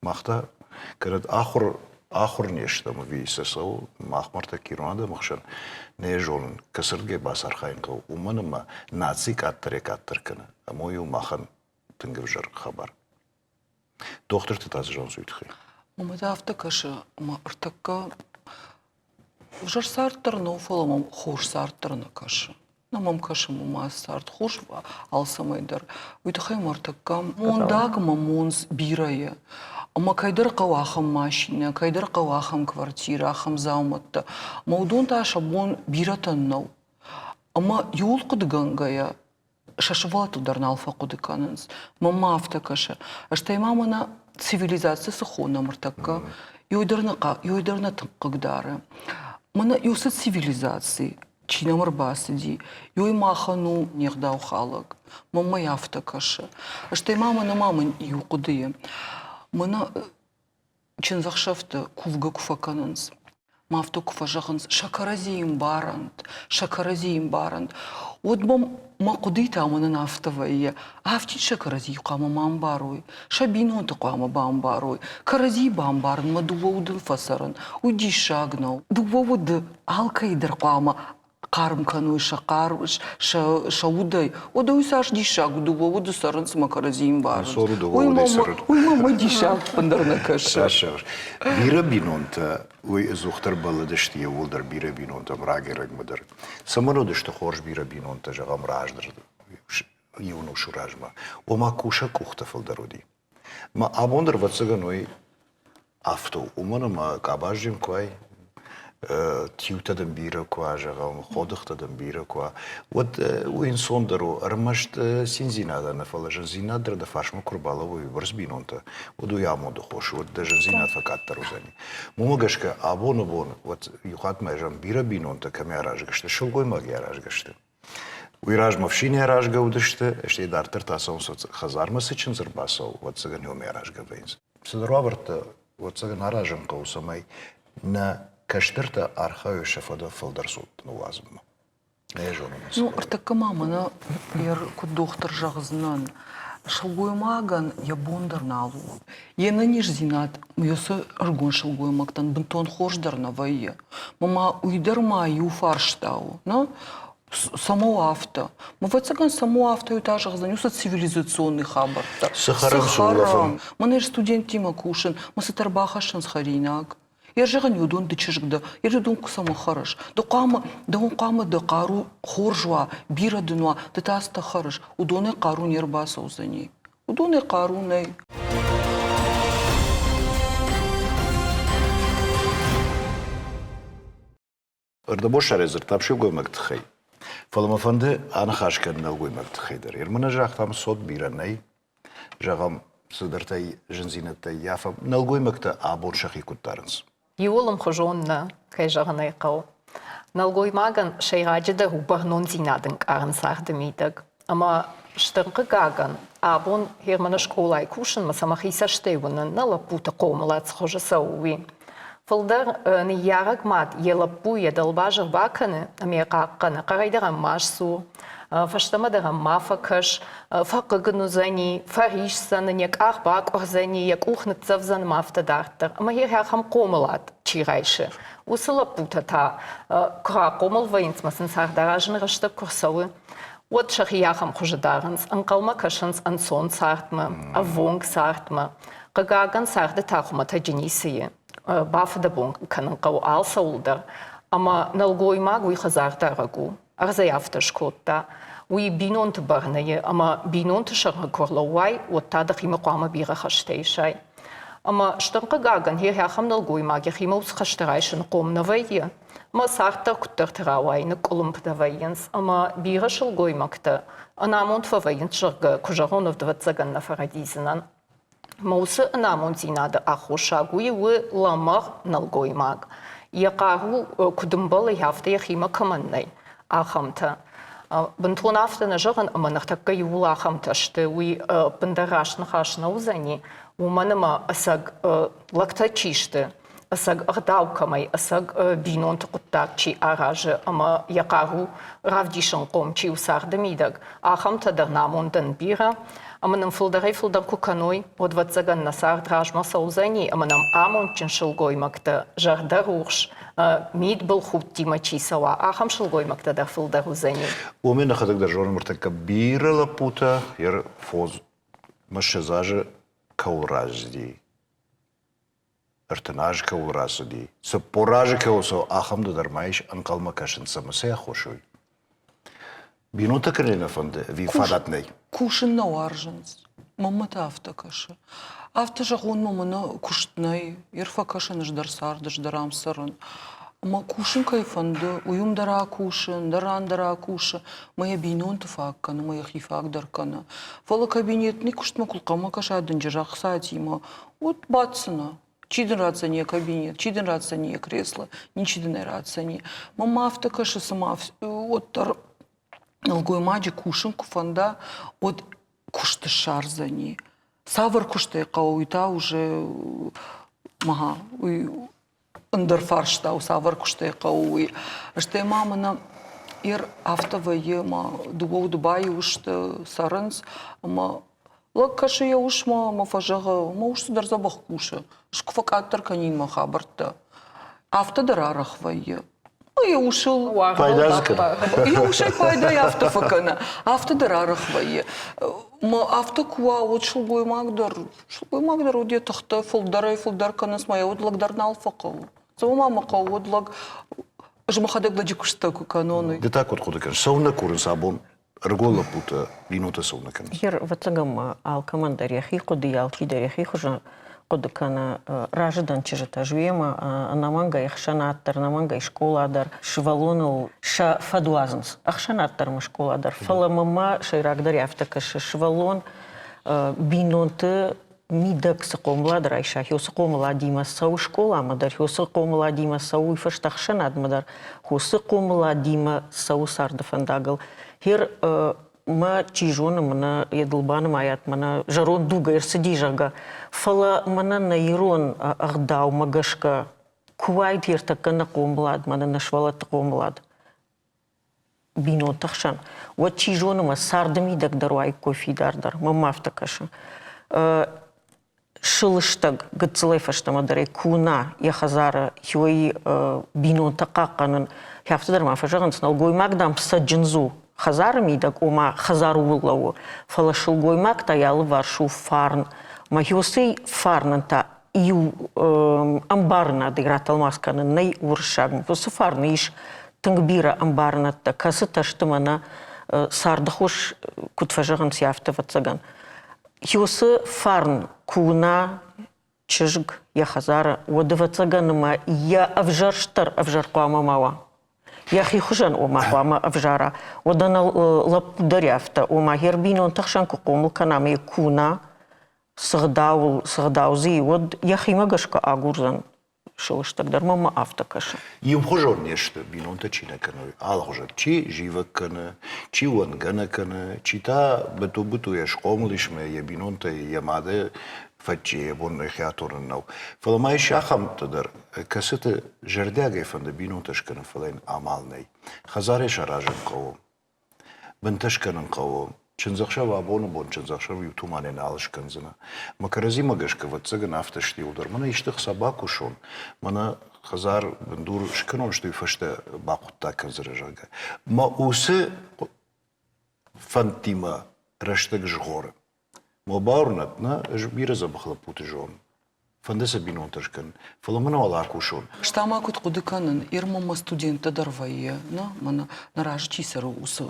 Мах та кӕд ахуыр ахуыр не стӕм ӕви сӕ цӕуы, мах мӕрдтӕ ирон адӕмы хсӕн нӕ зонын, кӕцырдыгӕй бацархайын хъӕуы, уымӕн ӕмӕ наци къаддӕрӕй-къаддӕр кӕны. Ӕмӕ уый у махӕн тынг ӕвзӕр хабар. Дохтырты та цы зӕгъынц уый тыххӕй? Уымӕ та афтӕ кӕсы, ӕмӕ ӕртӕккӕ ӕвзӕр цард дӕр нӕу, фӕлӕ мӕм хорз цард дӕр нӕ кӕсы. Нӕ мӕм кӕсы мӕ цард хорз алцӕмӕй дӕр. Уый тыххӕй мӕ ӕртӕккӕ мондаг ӕмӕ монц бирӕ и. Ӕмӕ кӕйдӕр хъӕуы ахӕм машинӕ, кӕйдӕр хъӕуы ахӕм квартирӕ, ахӕм дзаумӕттӕ. Ӕмӕ уыдон та сӕ бон бирӕтӕн нӕу. Ӕмӕ иуыл хъуыдыгӕнгӕйӕ сӕ сывӕллӕттыл дӕр нал фӕхъуыды кӕнынц. Мӕнмӕ афтӕ кӕсы. Стӕй ма мӕнӕ цивилизаци цы хонӕм ӕртӕккӕ, иу дӕр нӕ иу дӕр нӕ тынг хъыгдары. Мӕнӕ иу цы цивилизаци. Чи нӕм ӕрбацыди, уый махӕн у не гъдаухалӕг. Мӕнмӕ афтӕ кӕсы. Стӕй ма мӕнӕ ма мын иу хъуыдыйы. Мӕнӕ чындзӕхсӕвты кувгӕ куы фӕкӕнынц, ма афтӕ куы фӕзӕгъынц, сӕ кӕрӕдзийы мбарӕнт, сӕ кӕрӕдзийы мбарӕнт, уӕд мӕм мӕ хъуыдыйы та мӕнӕн афтӕ вӕййы, афтид сӕ кӕрӕдзийы хъуамӕ ма мбарой, сӕ бинонты хъуамӕ бамбарой, кӕрӕдзийы бамбарынмӕ дыууӕ удыл фӕцӕрын, уый диссаг нӕу. Дыууӕ уды алкӕй дӕр хъуамӕ хъарм кӕной сӕ хъар сӕ, сӕ удӕй. Уӕдӕ уый цас диссаг у, дыууӕ уды цӕрынц ӕмӕ кӕрӕдзийы мбарынц. Уый мӕм диссаг ӕппындӕр нӕ кӕсы. Бирӕ бинонтӕ уый ӕдзухдӕр бӕллыдысты иууылдӕр бирӕ бинонтӕм рагӕй-рӕгмӕ дӕр. Цӕмӕн уыдысты хорз бирӕ бинонтӕ, зӕгъӕм, раздӕр иу ӕнусы размӕ? Ома кусӕг къухтӕ фылдӕр уыди. Мӕ абон дӕр, ӕвӕццӕгӕн, уый афтӕ у. Уымӕн ӕмӕ къабазджын куы уай, тиутӕ дын бирӕ куы уа, зӕгъӕм, ходыгътӕ дын бирӕ куы уа, уӕд уый ӕнцондӕр у. Ӕрмӕст циндзинадӕн нӕ, фӕлӕ зындзинад дӕр дӕ фарсмӕ куы ӕрбалӕууой уыйбӕрц бинонтӕ, уӕд уый амонды хос у, уӕд дӕ зындзинад фӕкъаддӕр уыдзӕни. Уымӕ гӕсгӕ абоны бон, уӕд иу хатт ма зӕгъӕм, бирӕ бинонтӕ кӕмӕй аразгӕ сты, сылгоймагӕй аразгӕ сты. Уый размӕ ӕфсинӕй аразгӕ уыдысты, стӕй дарддӕр та цӕуынц хӕдзармӕ цы чындз ӕрбацӕуы, ӕвӕццӕгӕн уымӕй аразгӕ вӕййынц. Цыдӕр уавӕртӕ, ӕвӕццӕгӕн, аразын хъӕуы, цӕмӕй нӕ кӕстӕртӕ архайой сӕ фӕдыл фылдӕр цот ныууадзынмӕ. Нӕ зонын. Ну, ӕртӕккӕ ма мӕнӕ куыд дохтыр зӕгъдзынӕн, сылгоймагӕн йӕ бон дӕр нал у. Йе нӕниздзинад уыцы ӕрыгон сылгоймӕгтӕн бынтон хорз дӕр нӕ вӕййы. Мӕ уый дӕр ма иу фарста у, нӕ? Цӕмӕ у афтӕ? Ӕвӕццӕгӕн, цӕмӕ у афтӕ, уый та зӕгъдзӕн уыцы цивилизационный хабӕрттӕ. Цы хӕрӕм, цы улӕфӕм? Мӕнӕ студенттимӕ кусын, мӕ цытӕ ӕрбахӕссынц хӕринаг. Йе зӕгъын, уыдон ды чызг дӕ, йе уыдон куы цӕмӕ хӕрыс. Ды хъуамӕ, дӕуӕн хъуамӕ дӕ хъару хорз уа, бирӕ дын уа, ды та цытӕ хӕрыс, уыдонӕй хъару не рбацӕудзӕни. Уыдонӕй хъару нӕй. Ӕрдӕбоссарӕй дзырдтам сылгоймӕгты тыххӕй. Фӕлӕ мӕ фӕнды аныхас кӕнын нӕлгоймӕгты тыххӕй дӕр. Ермӕ нӕ загътам, цот бирӕ нӕй. Зӕгъӕм, цыдӕртӕ зындзинӕдтӕ ййафӕм. Нӕлгоймӕгтӕ абон сӕхи куыд дарынц? Иууыл ӕмхуызон нӕ, кӕй зӕгъын ӕй хъӕуы. Нӕлгоймагӕн сӕйраджыдӕр у бӕрнондзинад ӕнкъарын царды мидӕг. Ӕмӕ стыр хъыгагӕн, абон Германы скъолайы кусынмӕ сӕ мӕхи цӕстӕй уынын, нӕ лӕппуты хъомылад цы хуызы цӕуы, уый. Фылдӕр ныййарӕг мад йӕ лӕппу йӕ дӕлбазыр бакӕны ӕмӕ йӕ хъахъхъӕны, хъӕрӕй дӕр ӕм ма сдзур, фӕстӕмӕ дӕр ӕм ма фӕкӕс, фӕхъыг ын уыдзӕни, фӕрисдзӕн ын, йӕ къах бакъуырдзӕни, йӕ къух ныццӕвдзӕн ӕмӕ афтӕ дарддӕр. Ӕмӕ йӕ ахӕм хъомылад чи райсы, уыцы лӕппутӕ та куы рахъомыл вӕййынц ӕмӕ сын цардаразыны рӕстӕг куы рцӕуы, уӕд сӕхи ахӕм хуызы дарынц, ӕнхъӕлмӕ кӕсынц ӕнцон цардмӕ, ӕввонг цардмӕ. Хъыгагӕн, царды та хуымӕтӕджы ницы и. Бафыдӕбон кӕнын хъӕуы алцӕуыл дӕр. Ӕмӕ нӕлгоймаг уый хӕдзардарӕг у. Ӕрдзӕй афтӕ скодта. Уый бинонты бӕрны и, ӕмӕ бинонты сӕргъы куы рлӕууай, уӕд та дӕхимӕ хъуамӕ бирӕ хӕстӕ исай. Ӕмӕ стыр хъыгагӕн, йе ахӕм нӕлгоймаг йӕхимӕ уыцы хӕстӕ райсынхъом нӕ вӕййы. Мӕ цард дӕр куыддӕрты рауайы, ныкъкъуылымпытӕ вӕййынц, ӕмӕ бирӕ сылгоймӕгтӕ ӕнамонд фӕвӕййынц, зӕгъгӕ, куы зӕгъон, ӕвӕццӕгӕн нӕ фӕрӕдидзынӕн. Мӕ уыцы ӕнамонддзинады аххосаг уый у лӕмӕгъ нӕлгоймаг. Йӕ хъару куыд ӕмбӕлы, афтӕ йӕхимӕ кӕмӕн нӕй, ахӕмтӕ. Бынтон афтӕ нӕ зӕгъын, ӕмӕ ныртӕккӕ иууыл ахӕмтӕ сты, уый ӕппындӕр раст ныхас нӕ уыдзӕни, уымӕн ӕмӕ ӕцӕг лӕгтӕ чи сты, ӕцӕг ӕгъдау кӕмӕй, ӕцӕг бинонты хъуыддаг чи аразы ӕмӕ йӕ хъару равдисынхъом чи у царды мидӕг, ахӕмтӕ дӕр намондӕн бирӕ. Ӕмӕ нын фылдӕрӕй-фылдӕр куы кӕной, уӕд, ӕвӕццӕгӕн, нӕ цард размӕ цӕудзӕни ӕмӕ нӕм амондджын сылгоймӕгтӕ, зӕрдӕрухс, мидбылхудтимӕ чи цӕуа, ахӕм сылгоймӕгтӕ дӕр фылдӕр уыдзӕни. Уымӕй нӕхӕдӕг дӕр зонӕм ӕртӕккӕ бирӕ лӕппутӕ, йе фондз мӕ ссӕдз азы кӕуыл рӕзыди, 30 азы кӕуыл рацыди, 40 азы кӕуыл цӕуы, ахӕмтӕ дӕр ма ис ӕнхъӕлмӕ кӕсын, цӕмӕ сӕ аххос уый. Бинонтӕ кӕнын нӕ фӕнды, ӕви фадат нӕй? Кусын нӕ уарзынц. Мӕнмӕ та афтӕ кӕсы. Афтӕ зӕгъон мӕ мӕнӕ куыст нӕй, йе рфӕкӕсын ӕз дӕр цард, ӕз дӕр ам цӕрын. Ӕмӕ кусын кӕй фӕнды, уый уым дӕр акусы, ӕндӕр ран дӕр акусы, мӕ йӕ бинонты фаг кӕны, мӕ йӕхи фаг дӕр кӕны. Фӕлӕ кабинетный куыстмӕ куы хъуамӕ кӕса дынджыр ӕхцатимӕ, уӕд баддзынӕ. Чи дын ратдзӕни йӕ кабинет, чи дын ратдзӕни йӕ кресло, ничи дын ӕй ратдзӕни. Мӕнмӕ афтӕ кӕсы, цыма уӕддӕр нӕлгоймаджы кусын куы фӕнда, уӕд куыст ссардзӕни. Цавӕр куыстӕй хъӕуы, уый та уже мага, уый ӕндӕр фарста у, цавӕр куыстӕй хъӕуы, уый. Стӕй ма мӕнӕ ер афтӕ вӕййы, ӕмӕ дыууӕ уды баиу сты, цӕрынц, ӕмӕ лӕг кӕсы йӕ усмӕ ӕмӕ фӕзӕгъы, мӕ ус цыдӕр дзӕбӕх кусы, ӕз куы фӕкъаддӕр кӕнин мӕ хабӕрттӕ. Афтӕ дӕр арӕх вӕййы. Йӕ усыл Пайда дзы кӕны. Йӕ усӕй пайда афтӕ фӕкӕны. Афтӕ дӕр арӕх вӕййы. Мӕ афтӕ куы уа, уӕд сылгоймаг дӕр, сылгоймаг дӕр уӕд йӕ тыхтӕ фылдӕрӕй-фылдӕр кӕнынц, мӕ йӕ уӕд лӕг дӕр нал фӕхъӕуы. Цӕуыл ма мӕ хъӕуы, уӕд лӕг ӕз мӕхӕдӕг лӕджы куысттӕ куы кӕнон. Ды та куыд хъуыды кӕныс? Цӕуылнӕ курынц абон ӕрыгон лӕппутӕ бинонтӕ цӕуылнӕ кӕнынц? Гер, ӕвӕццӕгӕн ма алкӕмӕн дӕр йӕхи хъуыды, алчи дӕр йӕхи хуызӕн хъуыды кӕны. Разы дӕн чызджытӕ уемӕ, ӕнӕмӕнгӕй ӕхсӕнад дӕр, ӕнӕмӕнгӕй скъола дӕр сывӕллоныл сӕ фӕд уадзынц. Ӕхсӕнад дӕр ӕмӕ скъола дӕр. Фӕлӕ мӕнмӕ сӕйрагдӕр афтӕ кӕсы, сывӕллон бинонты мидӕг цы хъомылад райса, уыцы хъомыладимӕ цӕуы скъоламӕ дӕр, уыцы хъомыладимӕ цӕуы уый фӕстӕ ӕхсӕнадмӕ дӕр, уыцы хъомыладимӕ цӕуы царды фӕндагыл. Хер мӕ чи зоны, мӕнӕ йӕ дыл банымайат, мӕнӕ зӕронд дугӕй ӕрцыди, зӕгъгӕ, фӕлӕ мӕнӕ нӕ ирон ӕгъдаумӕ гӕсгӕ куы уаид ӕртӕккӕ нӕ хъомылад, мӕнӕ нӕ сывӕллӕтты хъомылад, бинонты хсӕн, уӕд чи зоны, мӕ царды мидӕг дӕр уаиккой фидардӕр. Мӕнмӕ афтӕ кӕсы. Сылыстӕг гыццылӕй фӕстӕмӕ дӕр ӕй ку нӕ йӕ хӕдзары хиуӕй бинонтӕ хъахъхъӕнын, афтӕ дӕр ма фӕзӕгъынц, нӕлгоймаг, дам, цӕджындз у хӕдзары мидӕг, ома хӕдзар ууыл лӕууы, фӕлӕ сылгоймаг та йӕ алыварс у фарн. Мӕ уыцы фарнӕн та иу ӕмбарынадӕй ратӕлмац кӕнын нӕй уырыссагмӕ. Уыцы фарны ис тынг бирӕ ӕмбарынӕдтӕ, кӕцытӕ сты мӕнӕ царды хос, куыд фӕзӕгъынц, афтӕ ӕвӕццӕгӕн. Уыцы фарн куы уына чызг йӕ хӕдзары, уӕд ӕвӕццӕгӕн ӕмӕ йӕ ӕвзӕрст дӕр ӕвзӕр хъуамӕ ма уа. Йӕхи хуызӕн ома хъуамӕ ӕвзара. Уӕдӕ нӕ лӕппу дӕр афтӕ, ома йе рбинонты хсӕн куы хъомыл кӕна ӕмӕ йӕ куы уына, цы гъдауыл, цы гъдау дзы и, уӕд йӕхимӕ гӕсгӕ агурдзӕн сылыстӕг дӕр мӕм афтӕ кӕсы. Иухуызон не сты, бинонтӕ чи нӕ кӕной, алыхуызон. Чи зивӕг кӕны, чи уӕнгӕ нӕ кӕны, чи та быту-бытуйӕ схъомыл ис ӕмӕ йӕ бинонтӕй йӕ мады фӕччи йӕ бон йӕхи атонын нӕу. Фӕлӕ ма ис ахӕмтӕ дӕр, кӕцыты зӕрдиагӕй фӕнды бинонтӕ скӕнын, фӕлӕ йын амал нӕй. Хӕдзарӕй саразын хъӕуы, бынтӕ скӕнын хъӕуы. Чындзӕхсӕв абоны бон чындзӕхсӕв иу туманӕй нал скӕндзынӕ. Мӕ кӕрӕдзимӕ гӕсгӕ, ӕвӕццӕгӕн, афтӕ сты иуылдӕр. Мӕнӕ исты хца бакусон, мӕнӕ хӕдзар бындур скӕнон, сты уый фӕстӕ бахъуыддаг кӕндзынӕ, зӕгъгӕ. Мӕ уыцы фӕндтимӕ рӕстӕг згъоры. Мӕ бауырнӕд, нӕ, ӕз бирӕ дзӕбӕх лӕппуты зонын. Фӕнды сӕ бинонтӕ скӕнын, фӕлӕ мын уал акусон. Стӕ ма куыд хъуыды кӕнын, Ирмӕ ма студенттӕ дӕр вӕййы, нӕ, мӕнӕ нӕ разы чи цӕры, уыцы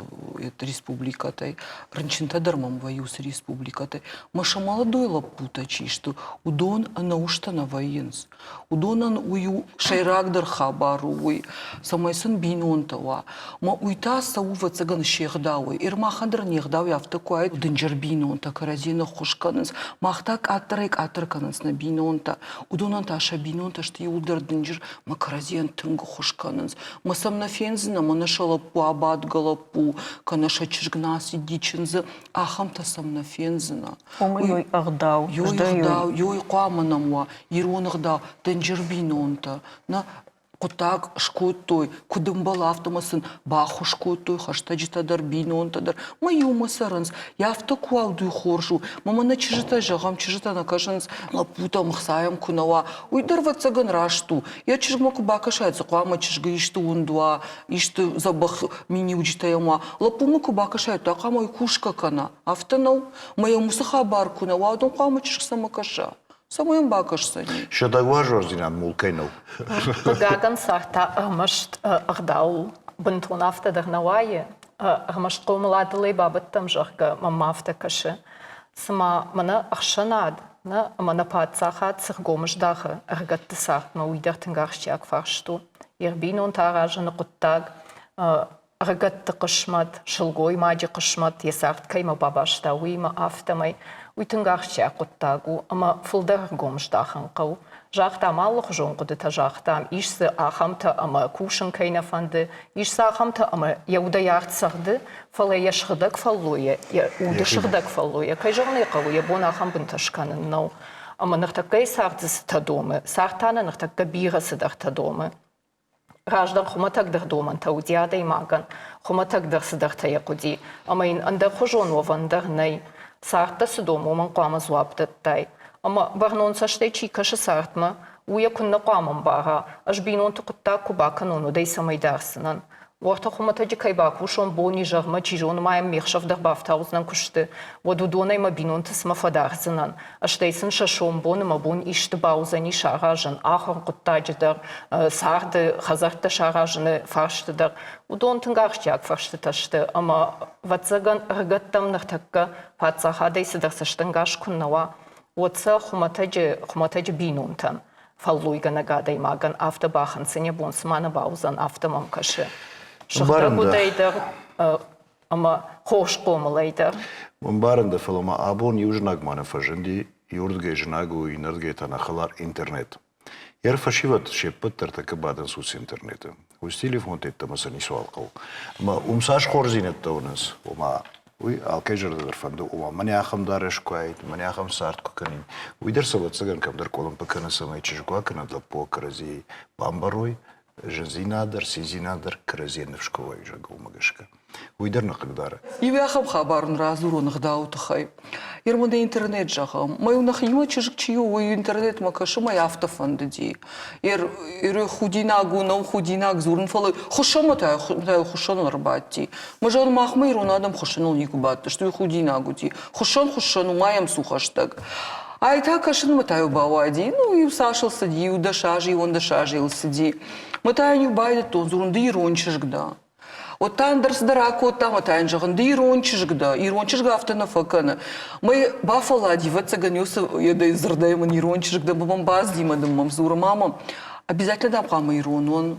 республикӕтӕй, рынчынтӕ дӕр мӕм вӕййы уыцы республикӕтӕй. Мӕ сӕ молодой лӕппутӕ чи сты, уыдон ӕнӕустӕ нӕ вӕййынц. Уыдонӕн уый у сӕйрагдӕр хабар у уый, цӕмӕй сын бинонтӕ уа. Мӕ уый та цӕуы, ӕвӕццӕгӕн, се гъдауӕй. Ирмахӕн дӕр не гъдауӕй афтӕ куы уаид, дынджыр бинонтӕ кӕрӕдзийӕн ӕххуыс кӕнынц. Мах та къаддӕрӕй-къаддӕр кӕнынц нӕ бинонтӕ. Уыдонӕн та сӕ бинонтӕ сты иууылдӕр дынджыр мӕ кӕрӕдзийӕн тынг ӕххуыс кӕнынц. Мӕ сӕм нӕ фендзынӕ, мӕнӕ сӕ лӕппу абадгӕ лӕппу, кӕнӕ сӕ чызг нацыди чындзы, ахӕмтӕ сӕм нӕ фендзынӕ. Ома ёй ӕгъдау. Ёй ӕгъдау, ёй хъуамӕ нӕм уа ирон ӕгъдау, дынджыр бинонтӕ. Нӕ хъуыддаг скодтой, куыд ӕмбӕлы, афтӕ ма сын баххуыс кодтой хӕстӕджытӕ дӕр, бинонтӕ дӕр. Мӕ иумӕ цӕрынц. Афтӕ куы уа, уый хорз у. Мӕ мӕнӕ чызджытӕ, зӕгъӕм, чызджытӕ нӕ кӕсынц, лӕппутӕм ӕхцайӕм куы нӕ уа, уый дӕр, ӕвӕццӕгӕн, раст у. Йӕ чызгмӕ куы бакӕсай, дзы хъуамӕ чызгы исты уынд уа, исты дзӕбӕх миниуджытӕ йӕм уа. Лӕппумӕ куы бакӕсай, то хъуамӕ уый кусгӕ кӕна. Афтӕ нӕу? Мӕ йӕм уыцы хабар куы нӕ уа, уӕд ын хъуамӕ чызг цӕмӕ кӕса? Цӕмӕ йӕм бакӕсдзӕни? Сыгъдӕг уарзондзинад мулкӕй нӕу. Хъыгагӕн, цард та ӕрмӕст ӕгъдауыл бынтон афтӕ дӕр нӕ уайы. Ӕрмӕст хъомыладыл ӕй бабӕттӕм, зӕгъгӕ, мӕм афтӕ кӕсы. Цыма мӕнӕ ӕхсӕнад нӕ ӕмӕ нӕ паддзахад цы ргом здахы ӕрыгӕтты цардмӕ, уый дӕр тынг ахсджиаг фарст у. Йе рбинонтӕ аразыны хъуыддаг ӕрыгӕтты хъысмӕт, сылгоймаджы хъысмӕт йӕ цард кӕимӕ бабаста, уыимӕ афтӕмӕй. Уый тынг ахсджиаг хъуыддаг у ӕмӕ фылдӕр ӕргом здахын хъӕуы. Загътам алыхуызон хъуыдытӕ, загътам, ис дзы ахӕмтӕ ӕмӕ кусын кӕй нӕ фӕнды, ис дзы ахӕмтӕ ӕмӕ йӕ удӕй арт цӕгъды, фӕлӕ йӕ сыгъдӕг фӕллойӕ, йӕ уды сыгъдӕг фӕллойӕ, кӕй зӕгъын ӕй хъӕуы, йӕ бон ахӕм бынтӕ скӕнын нӕу. Ӕмӕ ныртӕккӕйы цард дзы цытӕ домы, цард та нӕ ныртӕккӕ бирӕ цыдӕртӕ домы. Раздӕр хуымӕтӕгдӕр домӕнтӕ уыди адӕймагӕн, хуымӕтӕгдӕр цыдӕртӕ йӕ хъуыди, ӕмӕ йын ӕндӕрхуызон уӕвӕн дӕр нӕй. Цард дӕ цы домы, уымӕн хъуамӕ дзуапп дӕттай. Ӕмӕ бӕрнон цӕстӕй чи кӕсы цардмӕ, уый йӕ куыннӕ хъуамӕ ӕмбара, ӕз бинонты хъуыддаг куы бакӕнон, уӕд ӕй цӕмӕй дардзынӕн. Уӕртӕ хуымӕтӕджы кӕй бакусон бон-изӕрмӕ, чи зоны ма йӕм ме хсӕв дӕр бафтаудзынӕн куысты, уӕд уыдонӕй мӕ бинонты цымӕ фӕдардзынӕн, стӕй сын сӕ сомбоны мӕ бон исты бауыдзӕни саразын, ахуыр хъуыддаджы дӕр, царды хӕдзӕрттӕ саразыны фарсты дӕр. Уыдон тынг ахсджиаг фӕрстытӕ сты ӕмӕ, ӕвӕццӕгӕн, ӕрыгӕттӕм ныртӕккӕ паддзахадӕй цыдӕр цӕстӕнгас куыннӕ уа, уӕд сӕ хуымӕтӕджы, хуымӕтӕджы бинонтӕн фӕллойгӕнӕг адӕймагӕн афтӕ бахынцын йӕ бон цыма нӕ бауыдзӕн, афтӕ мӕм кӕсы. Сыгъдӕг удӕй дӕр ӕмӕ хорз хъомылӕй дӕр. Ӕмбарын дӕ, фӕлӕ ма абон иу знаг ма нӕ фӕзынди, иуырдыгӕй знаг у, иннӕрдыгӕй та нӕ хӕлар интернет. Йӕ фӕсивӕд се ппӕт дӕр тӕккӕ бадынц уыцы интернеты. Уыцы телефонты йеддӕмӕ сӕ ницыуал хъӕуы. Ӕмӕ уым цас хорздзинӕдтӕ уынынц, ома уый алкӕй зӕрдӕ дӕр фӕнды, ома мӕнӕ ахӕм дарӕс куы уаид, мӕнӕ ахӕм цард куы кӕнин. Уый дӕр сӕ ӕвӕццӕгӕн кӕмдӕр къуылымпы кӕны, цӕмӕй чызг уа кӕнӕ лӕппу уа кӕрӕдзийы бамбарой, зындзинад дӕр, циндзинад дӕр кӕрӕдзийӕн ныфс куы уой, зӕгъгӕ, уымӕ гӕсгӕ. Уый дӕр нӕ хъыгдары. Иу ахӕм хабар ын радзурон ӕгъдауы тыххӕй. Ермӕ интернет зӕгъӕм. Мӕ нӕхимӕ чызг чи у, уый интернетмӕ кӕсы, мӕ афтӕ фӕндыди. Ер худинаг у, нӕу худинаг дзурын, фӕлӕ хуыссӕнмӕ та хуыссӕныл ӕрбадти. Мӕ зӕгъын, махмӕ ирон адӕм хуыссӕныл никуы бадтысты, уый худинаг уыди. Хуыссӕн хуыссӕн у, ма йӕм цу хӕстӕг. Ай та кӕсынмӕ та-иу бауади, ну, иу цасыл цыди, иу 10 азы, 11 азы йыл цыди. Мӕ та йын-иу байдыдтон дзурын, ды ирон чызг дӕ. Уӕд та ӕндӕр цыдӕр акодта ӕмӕ та йын зӕгъын, ды ирон чызг дӕ, ирон чызг афтӕ нӕ фӕкӕны. Мӕ бафӕллади, ӕвӕццӕгӕн, уыцы дзырдӕй мын ирон чызг дӕ, мӕм бацыди мӕ дын мӕм дзуры, мама, обязательно дам хъуамӕ ирон уон.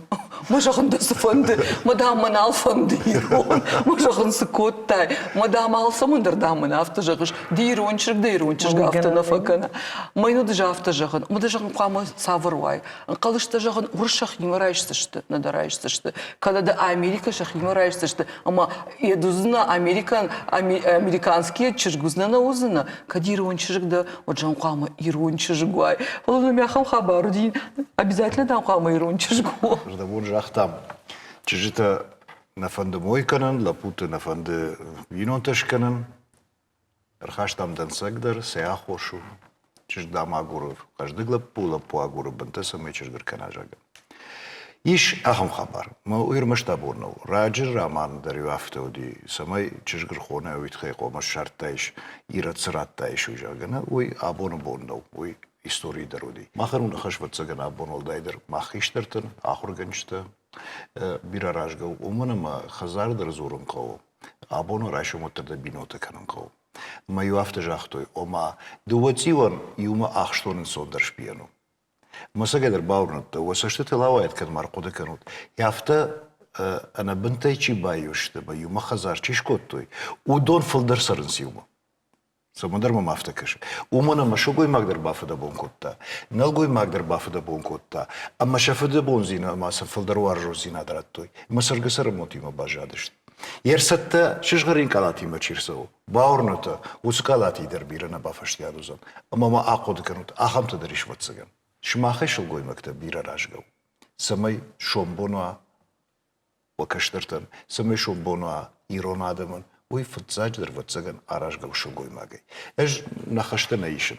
Мӕ зӕгъын дӕ цы фӕнды, мӕ дам мӕ нал фӕнды ирон. Мӕ зӕгъын цы кодтай, мӕ дам алцӕмӕн дӕр дам мын афтӕ зӕгъыс, ды ирон чызг дӕ, ирон чызг афтӕ нӕ фӕкӕны. Мӕ йын уыд афтӕ зӕгъын, мӕ дӕ зӕгъын хъуамӕ цавӕр уай, Ӕнхъӕлыстӕ зӕгъын, уырыс сӕхимӕ райсдзысты, нӕ дӕ райсдзысты, кӕнӕ дӕ Америкӕ сӕхимӕ райсдзысты, ӕмӕ йӕ уыдзынӕ американ, американский чызг уыдзынӕ, нӕ уыдзынӕ, кӕд ирон чызг дӕ, уӕд зӕгъын хъуамӕ ирон чызг уай. Фӕлӕ нӕм ахӕм хабар уыди, обязательно дам хъуамӕ ирон чызг уа. Зӕрдӕбон загътам, чызджытӕ нӕ фӕнды мой кӕнын, лӕппуты нӕ фӕнды бинонтӕ скӕнын. Ӕрхастам дӕнцӕг дӕр, сӕ аххос у. Чызг, дам, агуры хъӕздыг лӕппу, лӕппу агуры бынтӕ, цӕмӕй чызг ӕркӕна, зӕгъгӕ. Ис ахӕм хабар. Мӕ уый ӕрмӕст абон нӕу. Раджы роман дӕр-иу афтӕ уыди, цӕмӕй чызг ӕрхона, уый тыххӕй хъуамӕ ссардтаис, ирӕд цы радтаис, уый, зӕгъгӕ. Нӕ, уый абоны бон нӕу, уый историйы дӕр уыди. Махӕн у ныхас, ӕвӕццӕгӕн, абон уӕлдайдӕр мах хистӕртӕн, ахуыргӕнджытӕ бирӕ аразгӕ у, уымӕн ӕмӕ хӕдзары дӕр дзурын хъӕуы. Абоны райсом уӕддӕр дӕ бинонтӕ кӕнын хъӕуы. Ӕмӕ-иу афтӕ загътой, ома, дыууӕ цъиуӕн иумӕ ахстон ӕнцондӕр сбийӕн у. Мӕ цӕгӕйдӕр бауырныдта, уӕ цӕстытыл ауайӕд кӕд ма ӕрхъуыды кӕнут, афтӕ ӕнӕбынтӕй чи баиу сты ӕмӕ иумӕ хӕдзар чи скодтой, уыдон фылдӕр цӕрынц иумӕ. Цӕмӕндӕр мӕм афтӕ кӕсы. Уымӕн ӕмӕ сылгоймаг дӕр бафыдӕбон кодта, нӕлгоймаг дӕр бафыдӕбон кодта, ӕмӕ сӕ фыдӕбондзинад ӕмӕ сын фылдӕр уарзондзинад радтой, ӕмӕ цӕргӕ-цӕрӕнбонтимӕ баззадысты. Йе рцӕттӕ сызгъӕрин къалатимӕ чи рцӕуы, бауырнӕтӕ, уыцы къалати дӕр бирӕ нӕ бафӕстиат уыдзӕн. Ӕмӕ ма ахъуыды кӕнут, ахӕмтӕ дӕр ис ӕвӕццӕгӕн. Сымахӕй сылгоймӕгтӕ бирӕ аразгӕ у, цӕмӕй сомбон уа уӕ кӕстӕртӕн, цӕмӕй сомбон уа ирон адӕмӕн, уый фыццаджыдӕр, ӕвӕццӕгӕн, аразгӕ у сылгоймагӕй. Ӕз нӕ хӕстӕ нӕ исын,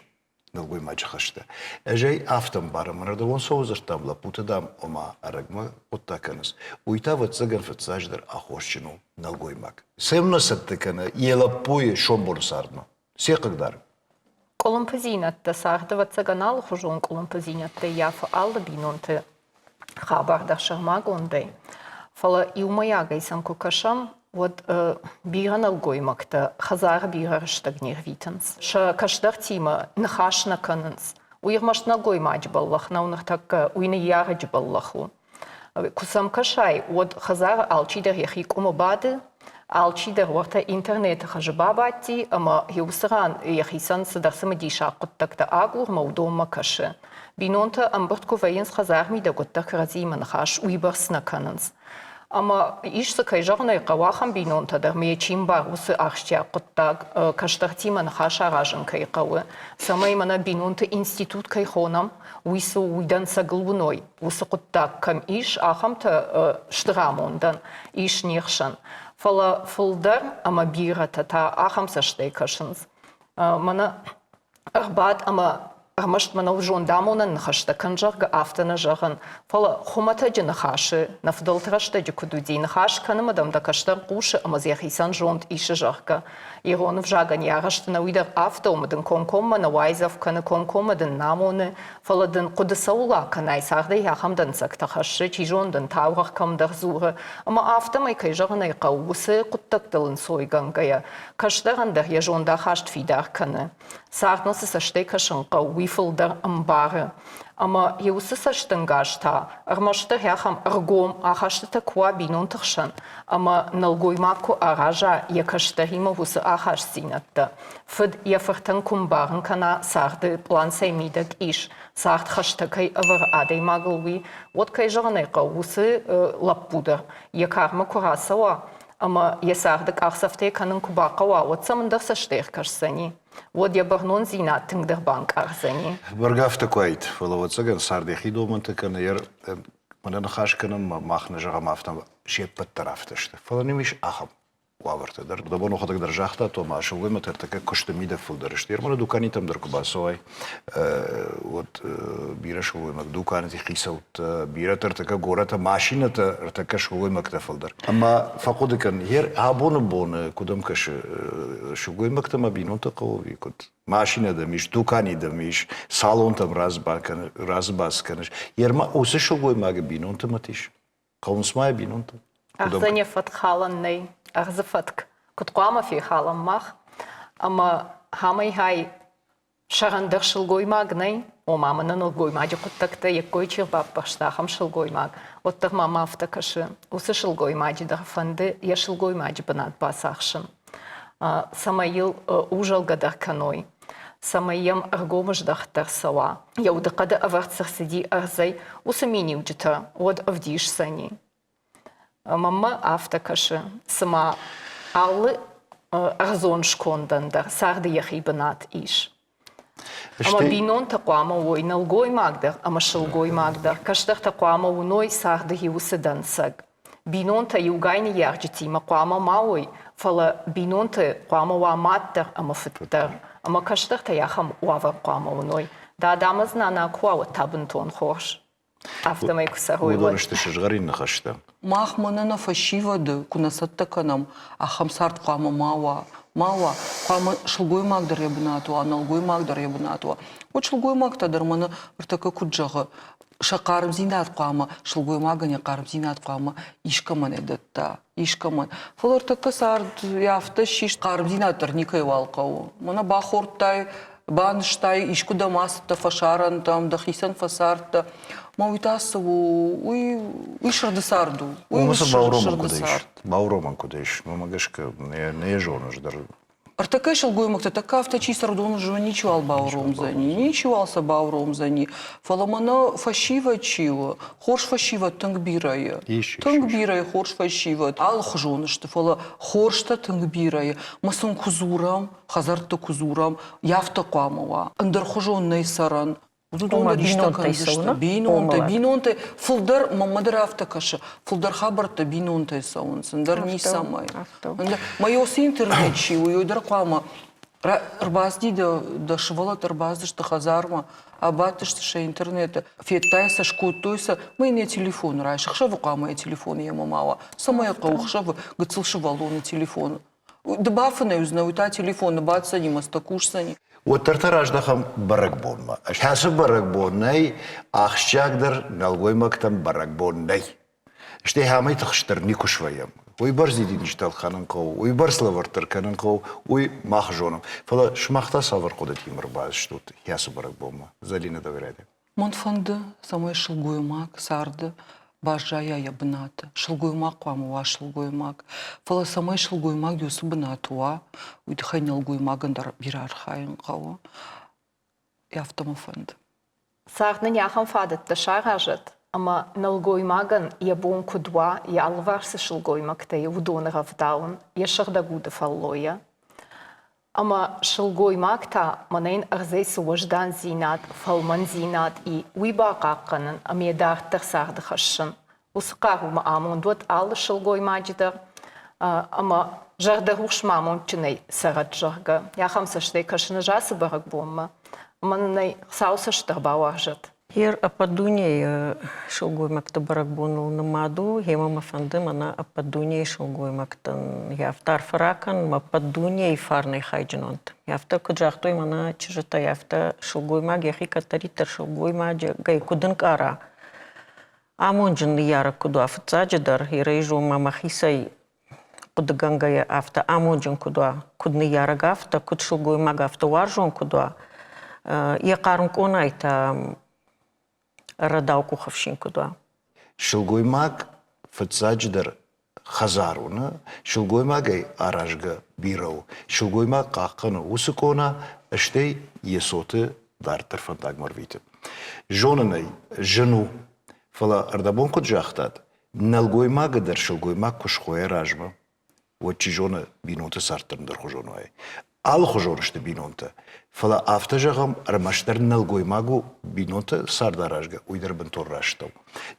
нӕлгоймаджы хӕстӕ. Ӕз ӕй афтӕ ӕмбарын, мӕнӕрдӕбон цӕуыл дзырдтам, лӕппутӕ, дам, ома, ӕрӕгмӕ хъуыддаг кӕнынц. Уый та, ӕвӕццӕгӕн, фыццаджыдӕр аххосджын у нӕлгоймаг. Цӕм нӕ цӕттӕ кӕны йӕ лӕппуйы сомбоны цардмӕ. Се хъыгдары. Къуылымпыдзинӕдтӕ царды, ӕвӕццӕгӕн, алыхуызон къуылымпыдзинӕдтӕ ййафы алы бинонты хабар дӕр сӕрмагондӕй. Фӕлӕ иумӕйагӕй сӕм куы кӕсӕм, уӕд бирӕ нӕлгоймӕгтӕ хӕдзары бирӕ рӕстӕг не рвитынц. Сӕ кӕстӕртимӕ ныхас нӕ кӕнынц. Уый ӕрмӕст нӕлгоймаджы бӕллӕх нӕу ныртӕккӕ, уый ныййарӕджы бӕллӕх у. Куы сӕм кӕсай, уӕд хӕдзары алчидӕр йӕхи къуымы бады. Алчидӕр уӕртӕ интернеты хызы бабадти ӕмӕ уыцы ран йӕхицӕн цыдӕр цымыдисаг хъуыддӕгтӕ агурмӕ уыдонмӕ кӕсы. Бинонтӕ ӕмбырд куы вӕййынц хӕдзармидӕг, уӕддӕр кӕрӕдзиимӕ ныхас уыйбӕрц нӕ кӕнынц. Ӕмӕ ис дзы, кӕй зӕгъын ӕй хъӕуы, ахӕм бинонтӕ дӕр, ме чи мбары уыцы ахсджиаг хъуыддаг, кӕстӕртимӕ ныхас аразын кӕй хъӕуы, цӕмӕй мӕнӕ бинонты институт кӕй хонӕм, уый цы у, уый дӕнцӕгыл уыной, уыцы хъуыддаг кӕм ис, ахӕмтӕ стыр амондӕн ис не хсӕн. Фӕлӕ фылдӕр ӕмӕ бирӕтӕ та ахӕм цӕстӕй кӕсынц. Мӕнӕ ӕрбад ӕмӕ ӕрмӕст мӕнӕу зондамонӕн ныхӕстӕ кӕн, зӕгъгӕ, афтӕ нӕ зӕгъын, фӕлӕ хуымӕтӕджы ныхасы, нӕ фыдӕлты рӕстӕджы куыд уыди, ныхас кӕны ӕмӕ дӕм дӕ кӕстӕр хъусы ӕмӕ дзы йӕхицӕн зонд исы, зӕгъгӕ. Ирон ӕвзагӕн йӕ арӕзт нӕ уый дӕр афтӕ у, ӕмӕ дын комкоммӕ нӕ уайдзӕф кӕны, комкоммӕ дын нӕ амоны, фӕлӕ дын хъуыды цӕуыл акӕнай, цардӕй ахӕм дӕнцӕгтӕ хӕссы, чи зоны дын таурӕгъ кӕмдӕр дзуры, ӕмӕ афтӕмӕй, кӕй зӕгъын ӕй хъӕуы, уыцы хъуыддӕгтыл ӕнцойгӕнгӕйӕ, кӕстӕрӕн дӕр йӕ зондахаст фидар кӕны. Цардмӕ цы цӕстӕй кӕсын хъӕуы, уый фылдӕр ӕмбары. Ӕмӕ йӕ уыцы цӕстӕнгас та ӕрмӕстдӕр ахӕм ӕргом ахастытӕ куы уа бинонты хсӕн, ӕмӕ нӕлгоймаг куы араза йӕ кӕстӕримӕ уыцы ахастдзинӕдтӕ, фыд йӕ фыртӕн куы мбарын кӕна, царды пълан цӕй мидӕг ис, цард хӕстӕ кӕй ӕвӕры адӕймагыл, уый, уӕд, кӕй зӕгъын ӕй хъӕуы, уыцы лӕппу дӕр йӕ кармӕ куы рацӕуа ӕмӕ йӕ царды къахдзӕфтӕ кӕнын куы бахъӕуа, уӕд сӕм ӕндӕр цӕстӕй ӕркӕсдзӕни, уӕд йӕ бӕрнондзинад тынгдӕр банкъардзӕни. Бӕргӕ афтӕ куы уаид, фӕлӕ ӕвӕццӕгӕн цард йӕхи домӕнтӕ кӕны, мӕнӕ ныхас кӕнӕм, мах нӕ зӕгъӕм афтӕ, се ппӕт дӕр афтӕ сты. Фӕлӕ нӕм ис ахӕм уавӕртӕ дӕр. Дӕ бон дӕр загъта, Тома, сылгоймӕгтӕ ӕртӕккӕ куысты мидӕг фылдӕр сты. Ерманы дуканитӕм дӕр куы бацӕуай, уӕд бирӕ сылгоймаг дуканиты хицӕуттӕ, бирӕтӕ ӕртӕккӕ горӕты машинӕтӕ ӕртӕккӕ сылгоймӕгтӕ фылдӕр. Ӕмӕ фӕхъуыды кӕн, ер абоны боны куыд ӕм кӕсы, сылгоймӕгтӕ ма бинонтӕ хъӕуы ӕви куыд? Машинӕ дӕм ис, дукани дӕм ис, салонтӕм разыбац кӕныс. Ерма уыцы сылгоймагы бинонты мӕт ис? Хъӕуынц ма йӕ бинонтӕ? Ӕрдзӕн йӕ фӕткхалӕн нӕй, ӕрдзы фӕтк. Куыд хъуамӕ фехалӕм мах? Ӕмӕ хамӕй-хай сӕрӕндӕр сылгоймаг нӕй, ома мӕнӕ нӕлгоймаджы хъуыддӕгтӕ йе ккой чи ӕрбаппӕрста, ахӕм сылгоймаг, уӕддӕр мӕм афтӕ кӕсы, уыцы сылгоймаджы дӕр фӕнды йӕ сылгоймаджы бынат бацахсын, цӕмӕй йыл узӕлгӕ дӕр кӕной, цӕмӕй йӕм ӕргомыздӕхт дӕр цӕуа. Йӕ удыхъӕды ӕвӕрд цы рцыди ӕрдзӕй, уыцы миниуджытӕ уӕд ӕвдисдзӕни. Мӕнмӕ афтӕ кӕсы, цыма алы ӕрдзон скондӕн дӕр царды йӕхи бынат ис. Ӕмӕ бинонтӕ хъуамӕ уой нӕлгоймаг дӕр ӕмӕ сылгоймаг дӕр, кӕстӕртӕ хъуамӕ уыной царды уыцы дӕнцӕг. Бинонтӕ иугай ныййарджытимӕ хъуамӕ ма уой, фӕлӕ бинонты хъуамӕ уа мад дӕр ӕмӕ фыд дӕр. Ӕмӕ кӕстӕртӕй ахӕм уавӕр хъуамӕ уыной. Дада ӕмӕ нана куы уа, уӕд та бынтон хорз. Афтӕмӕй куы цӕрой, уӕд. Уыдон сты сызгъӕрин ныхӕстӕ. Мах мӕнӕ нӕ фӕсивӕды куы нӕ цӕттӕ кӕнӕм, ахӕм цард хъуамӕ ма уа, ма уа. Хъуамӕ сылгоймаг дӕр йӕ бынат уа, нӕлгоймаг дӕр йӕ бынат уа. Уӕд сылгоймӕгтӕ дӕр мӕнӕ ӕртӕккӕ куыд зӕгъы, сӕ хъармдзинад хъуамӕ, сылгоймагӕн йӕ хъармдзинад хъуамӕ искӕмӕн дӕтта, искӕмӕн. Фӕлӕ ӕртӕккӕ цард афтӕ ссис, хъармдзинад дӕр никӕйуал хъӕуы. Мӕнӕ бахордтай, банызтай, искуыдӕм ацыдтӕ фӕсарӕнтӕм, дӕхицӕн фӕцардтӕ. Мӕ уый та цы у? Уый, уый сырды цард у. Уый у сырды цард. Бауромӕн куыд ис? Мӕнмӕ гӕсгӕ нӕ зоныс дӕр. Ӕртӕккӕ сылгоймӕгтӕ тӕккӕ афтӕ чи цӕры, уыдон уже ничиуал бауромдзӕни, ничиуал сӕ бауромдзӕни. Фӕлӕ мӕнӕ фӕсивӕд чи у, хорз фӕсивӕд тынг бирӕ и. Тынг бирӕ и хорз фӕсивӕд. Алыхуызон сты, фӕлӕ хорзтӕ тынг бирӕ и. Мӕ сын куы дзурӕм, хӕдзӕртты куы дзурӕм, афтӕ хъуамӕ уа. Ӕндӕрхуызон нӕй цӕрӕн. Уыдон дӕр исты кӕндзысты. Бинонтӕ, бинонтӕ. Фылдӕр, мӕнмӕ дӕр афтӕ кӕсы, фылдӕр хабӕрттӕ бинонтӕй цӕуынц, ӕндӕр ницӕмӕй. Мӕ уыцы интернет чи у, уый дӕр хъуамӕ ӕрбацыди дӕ, дӕ сывӕллӕттӕ ӕрбацыдысты хӕдзармӕ, абадтысты сӕ интернеты, федтай сӕ, скодтой сӕ, мӕ йын йӕ телефон райс. Ӕхсӕвы хъуамӕ йӕ телефон йемӕ ма уа. Цӕмӕй хъӕуы ӕхсӕвы гыццыл сывӕллоны телефон? Ды бафынӕй уыдзынӕ, уый та телефоны баддзӕни мӕ цытӕ кусдзӕни. Уӕддӕр та раздӕхӕм бӕрӕгбонмӕ. Кӕцы бӕрӕгбон нӕй, ахсджиагдӕр нӕлгоймӕгтӕн бӕрӕгбон нӕй. Стӕй амӕй тыхстдӕр никуы свӕййӕм. Уыйбӕрц дидинджытӕ ӕлхӕнын хъӕуы, уыйбӕрц лӕвӕрттӕ кӕнын хъӕуы, уый мах зонӕм. Фӕлӕ сымах та цавӕр хъуыдытимӕ ӕрбацыдыстут кӕцы бӕрӕгбонмӕ, Зӕлинӕ Давряде? Мӕн фӕнды, цӕмӕй сылгоймаг царды. баззайа йӕ бынаты. Сылгоймаг хъуамӕ уа сылгоймаг. Фӕлӕ цӕмӕй сылгоймаг уыцы бынаты уа, уый тыххӕй нӕлгоймагӕн дӕр бирӕ архайын хъӕуы. Афтӕ мӕ фӕнды. Цард нын ахӕм фадӕттӕ саразӕд, ӕмӕ нӕлгоймагӕн йӕ бон куыд уа йӕ алыварс цы сылгоймӕгтӕ и, уыдоны рӕвдауын йӕ сыгъдӕг уды фӕллойӕ. Ӕмӕ сылгоймаг та мӕнӕн ӕрдзӕй цы уӕздандзинад, фӕлмӕндзинад и, уый бахъахъхъӕнын ӕмӕ йӕ дарддӕр царды хӕссын. Уыцы хъарумӕ амонд уӕд алы сылгоймаджы дӕр ӕмӕ зӕрдӕрухсмӕ амондджынӕй цӕрӕд, зӕгъгӕ, ахӕм цӕстӕй кӕсын ӕз ацы бӕрӕгбонмӕ. Ӕмӕ нын ӕй Хуыцау цӕст дӕр бауарзӕд. Ер ӕппӕт дунейы сылгоймӕгты бӕрӕгбоныл нымад у, гъемӕ мӕ фӕнды мӕнӕ ӕппӕт дунейы сылгоймӕгтӕн афтӕ арфӕ ракӕн, мӕ ӕппӕт дунейы фарнӕй хайджын уӕнт. Афтӕ куыд загътой мӕнӕ чызджытӕ, афтӕ сылгоймаг йӕхи кӕддӕриддӕр сылгоймаджы куыд ӕнкъара, амонджын ныййарӕг куыд уа, фыццаджыдӕр, Ирӕйы зонмӕ мӕхицӕй хъуыдыгӕнгӕйӕ афтӕ амонджын куыд уа, куыд ныййарӕг афтӕ, куыд сылгоймаг афтӕ уарзон куыд уа, йӕ хъарм къонайы та рӕдау къухӕфсин куыд уа. Сылгоймаг фыццаджыдӕр хӕдзар уыны, сылгоймагӕй аразгӕ бирӕ у. Сылгоймаг хъахъхъӕны уыцы къона, стӕй йӕ цоты дарддӕр фӕндагмӕ рвиты. Зонын ӕй, зын у, фӕлӕ ӕрдӕбон куыд загътат, Нӕлгоймагы дӕр сылгоймаг куы схойа размӕ, уӕд чи зоны, бинонты цард дӕр ӕндӕрхуызон уайы. Алыхуызон сты бинонтӕ, фӕлӕ афтӕ зӕгъӕм, ӕрмӕстдӕр нӕлгоймаг у бинонты цард аразгӕ, уый дӕр бынтон раст нӕу.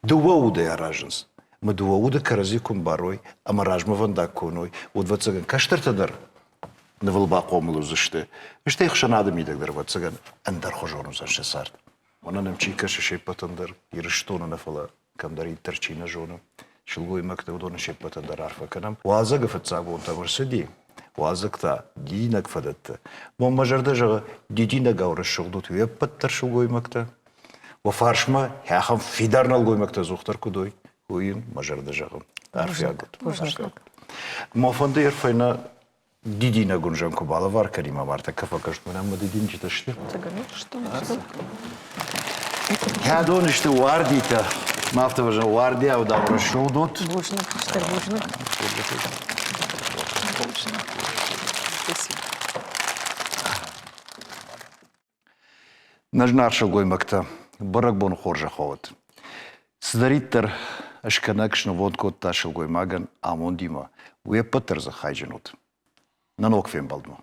Дыууӕ удӕй аразынц. Ӕмӕ дыууӕ уды кӕрӕдзи куы мбарой ӕмӕ размӕвӕндаг куы уыной, уӕд, ӕвӕццӕгӕн, кӕстӕртӕ дӕр нывыл бахъомыл уыдзысты, стӕй ӕхсӕнады мидӕг дӕр, ӕвӕццӕгӕн, ӕндӕрхуызон уыдзӕн сӕ цард. Мӕнӕн ӕм чи кӕсы се ппӕтӕн дӕр, Ирыстоны нӕ, фӕлӕ кӕмдӕриддӕр чи нӕ зоны, сылгоймӕгтӕ уыдоны се ппӕтӕн дӕр арфӕ кӕнӕм. Уалдзӕгы фыццаг бонтӕм ӕрцыди, уалдзӕг та дидинӕг фӕдӕтты. Мон мӕ зӕрдӕ зӕгъы, дидинӕгау рӕсугъд ут уе ппӕт дӕр сылгоймӕгтӕ. Уӕ фарсмӕ ахӕм фидар нӕлгоймӕгтӕ ӕдзухдӕр куыд уой, уый йын мӕ зӕрдӕ зӕгъы. Арфиаг ут. Мӕ фӕнды ӕрфӕйнӕ дидинӕгон зӕн куы балӕвар кӕнин мӕ мартӕ фӕкаст мӕнӕ мӕ дидинджытӕ сты. Кӕдон сты уардитӕ. Ма афтӕ вӕзӕн уардиау дам рӕсугъд ут. Бузныг, стыр бузныг. Нӕ зынаргъ сылгоймӕгтӕ, бӕрӕгбоны хорзӕх уӕд. Цыдӕриддӕр скӕнӕг снывонд кодта сылгоймагӕн амондимӕ, уе ппӕт дӕр дзы хайджын ут. Нӕ ног фембӕлдмӕ.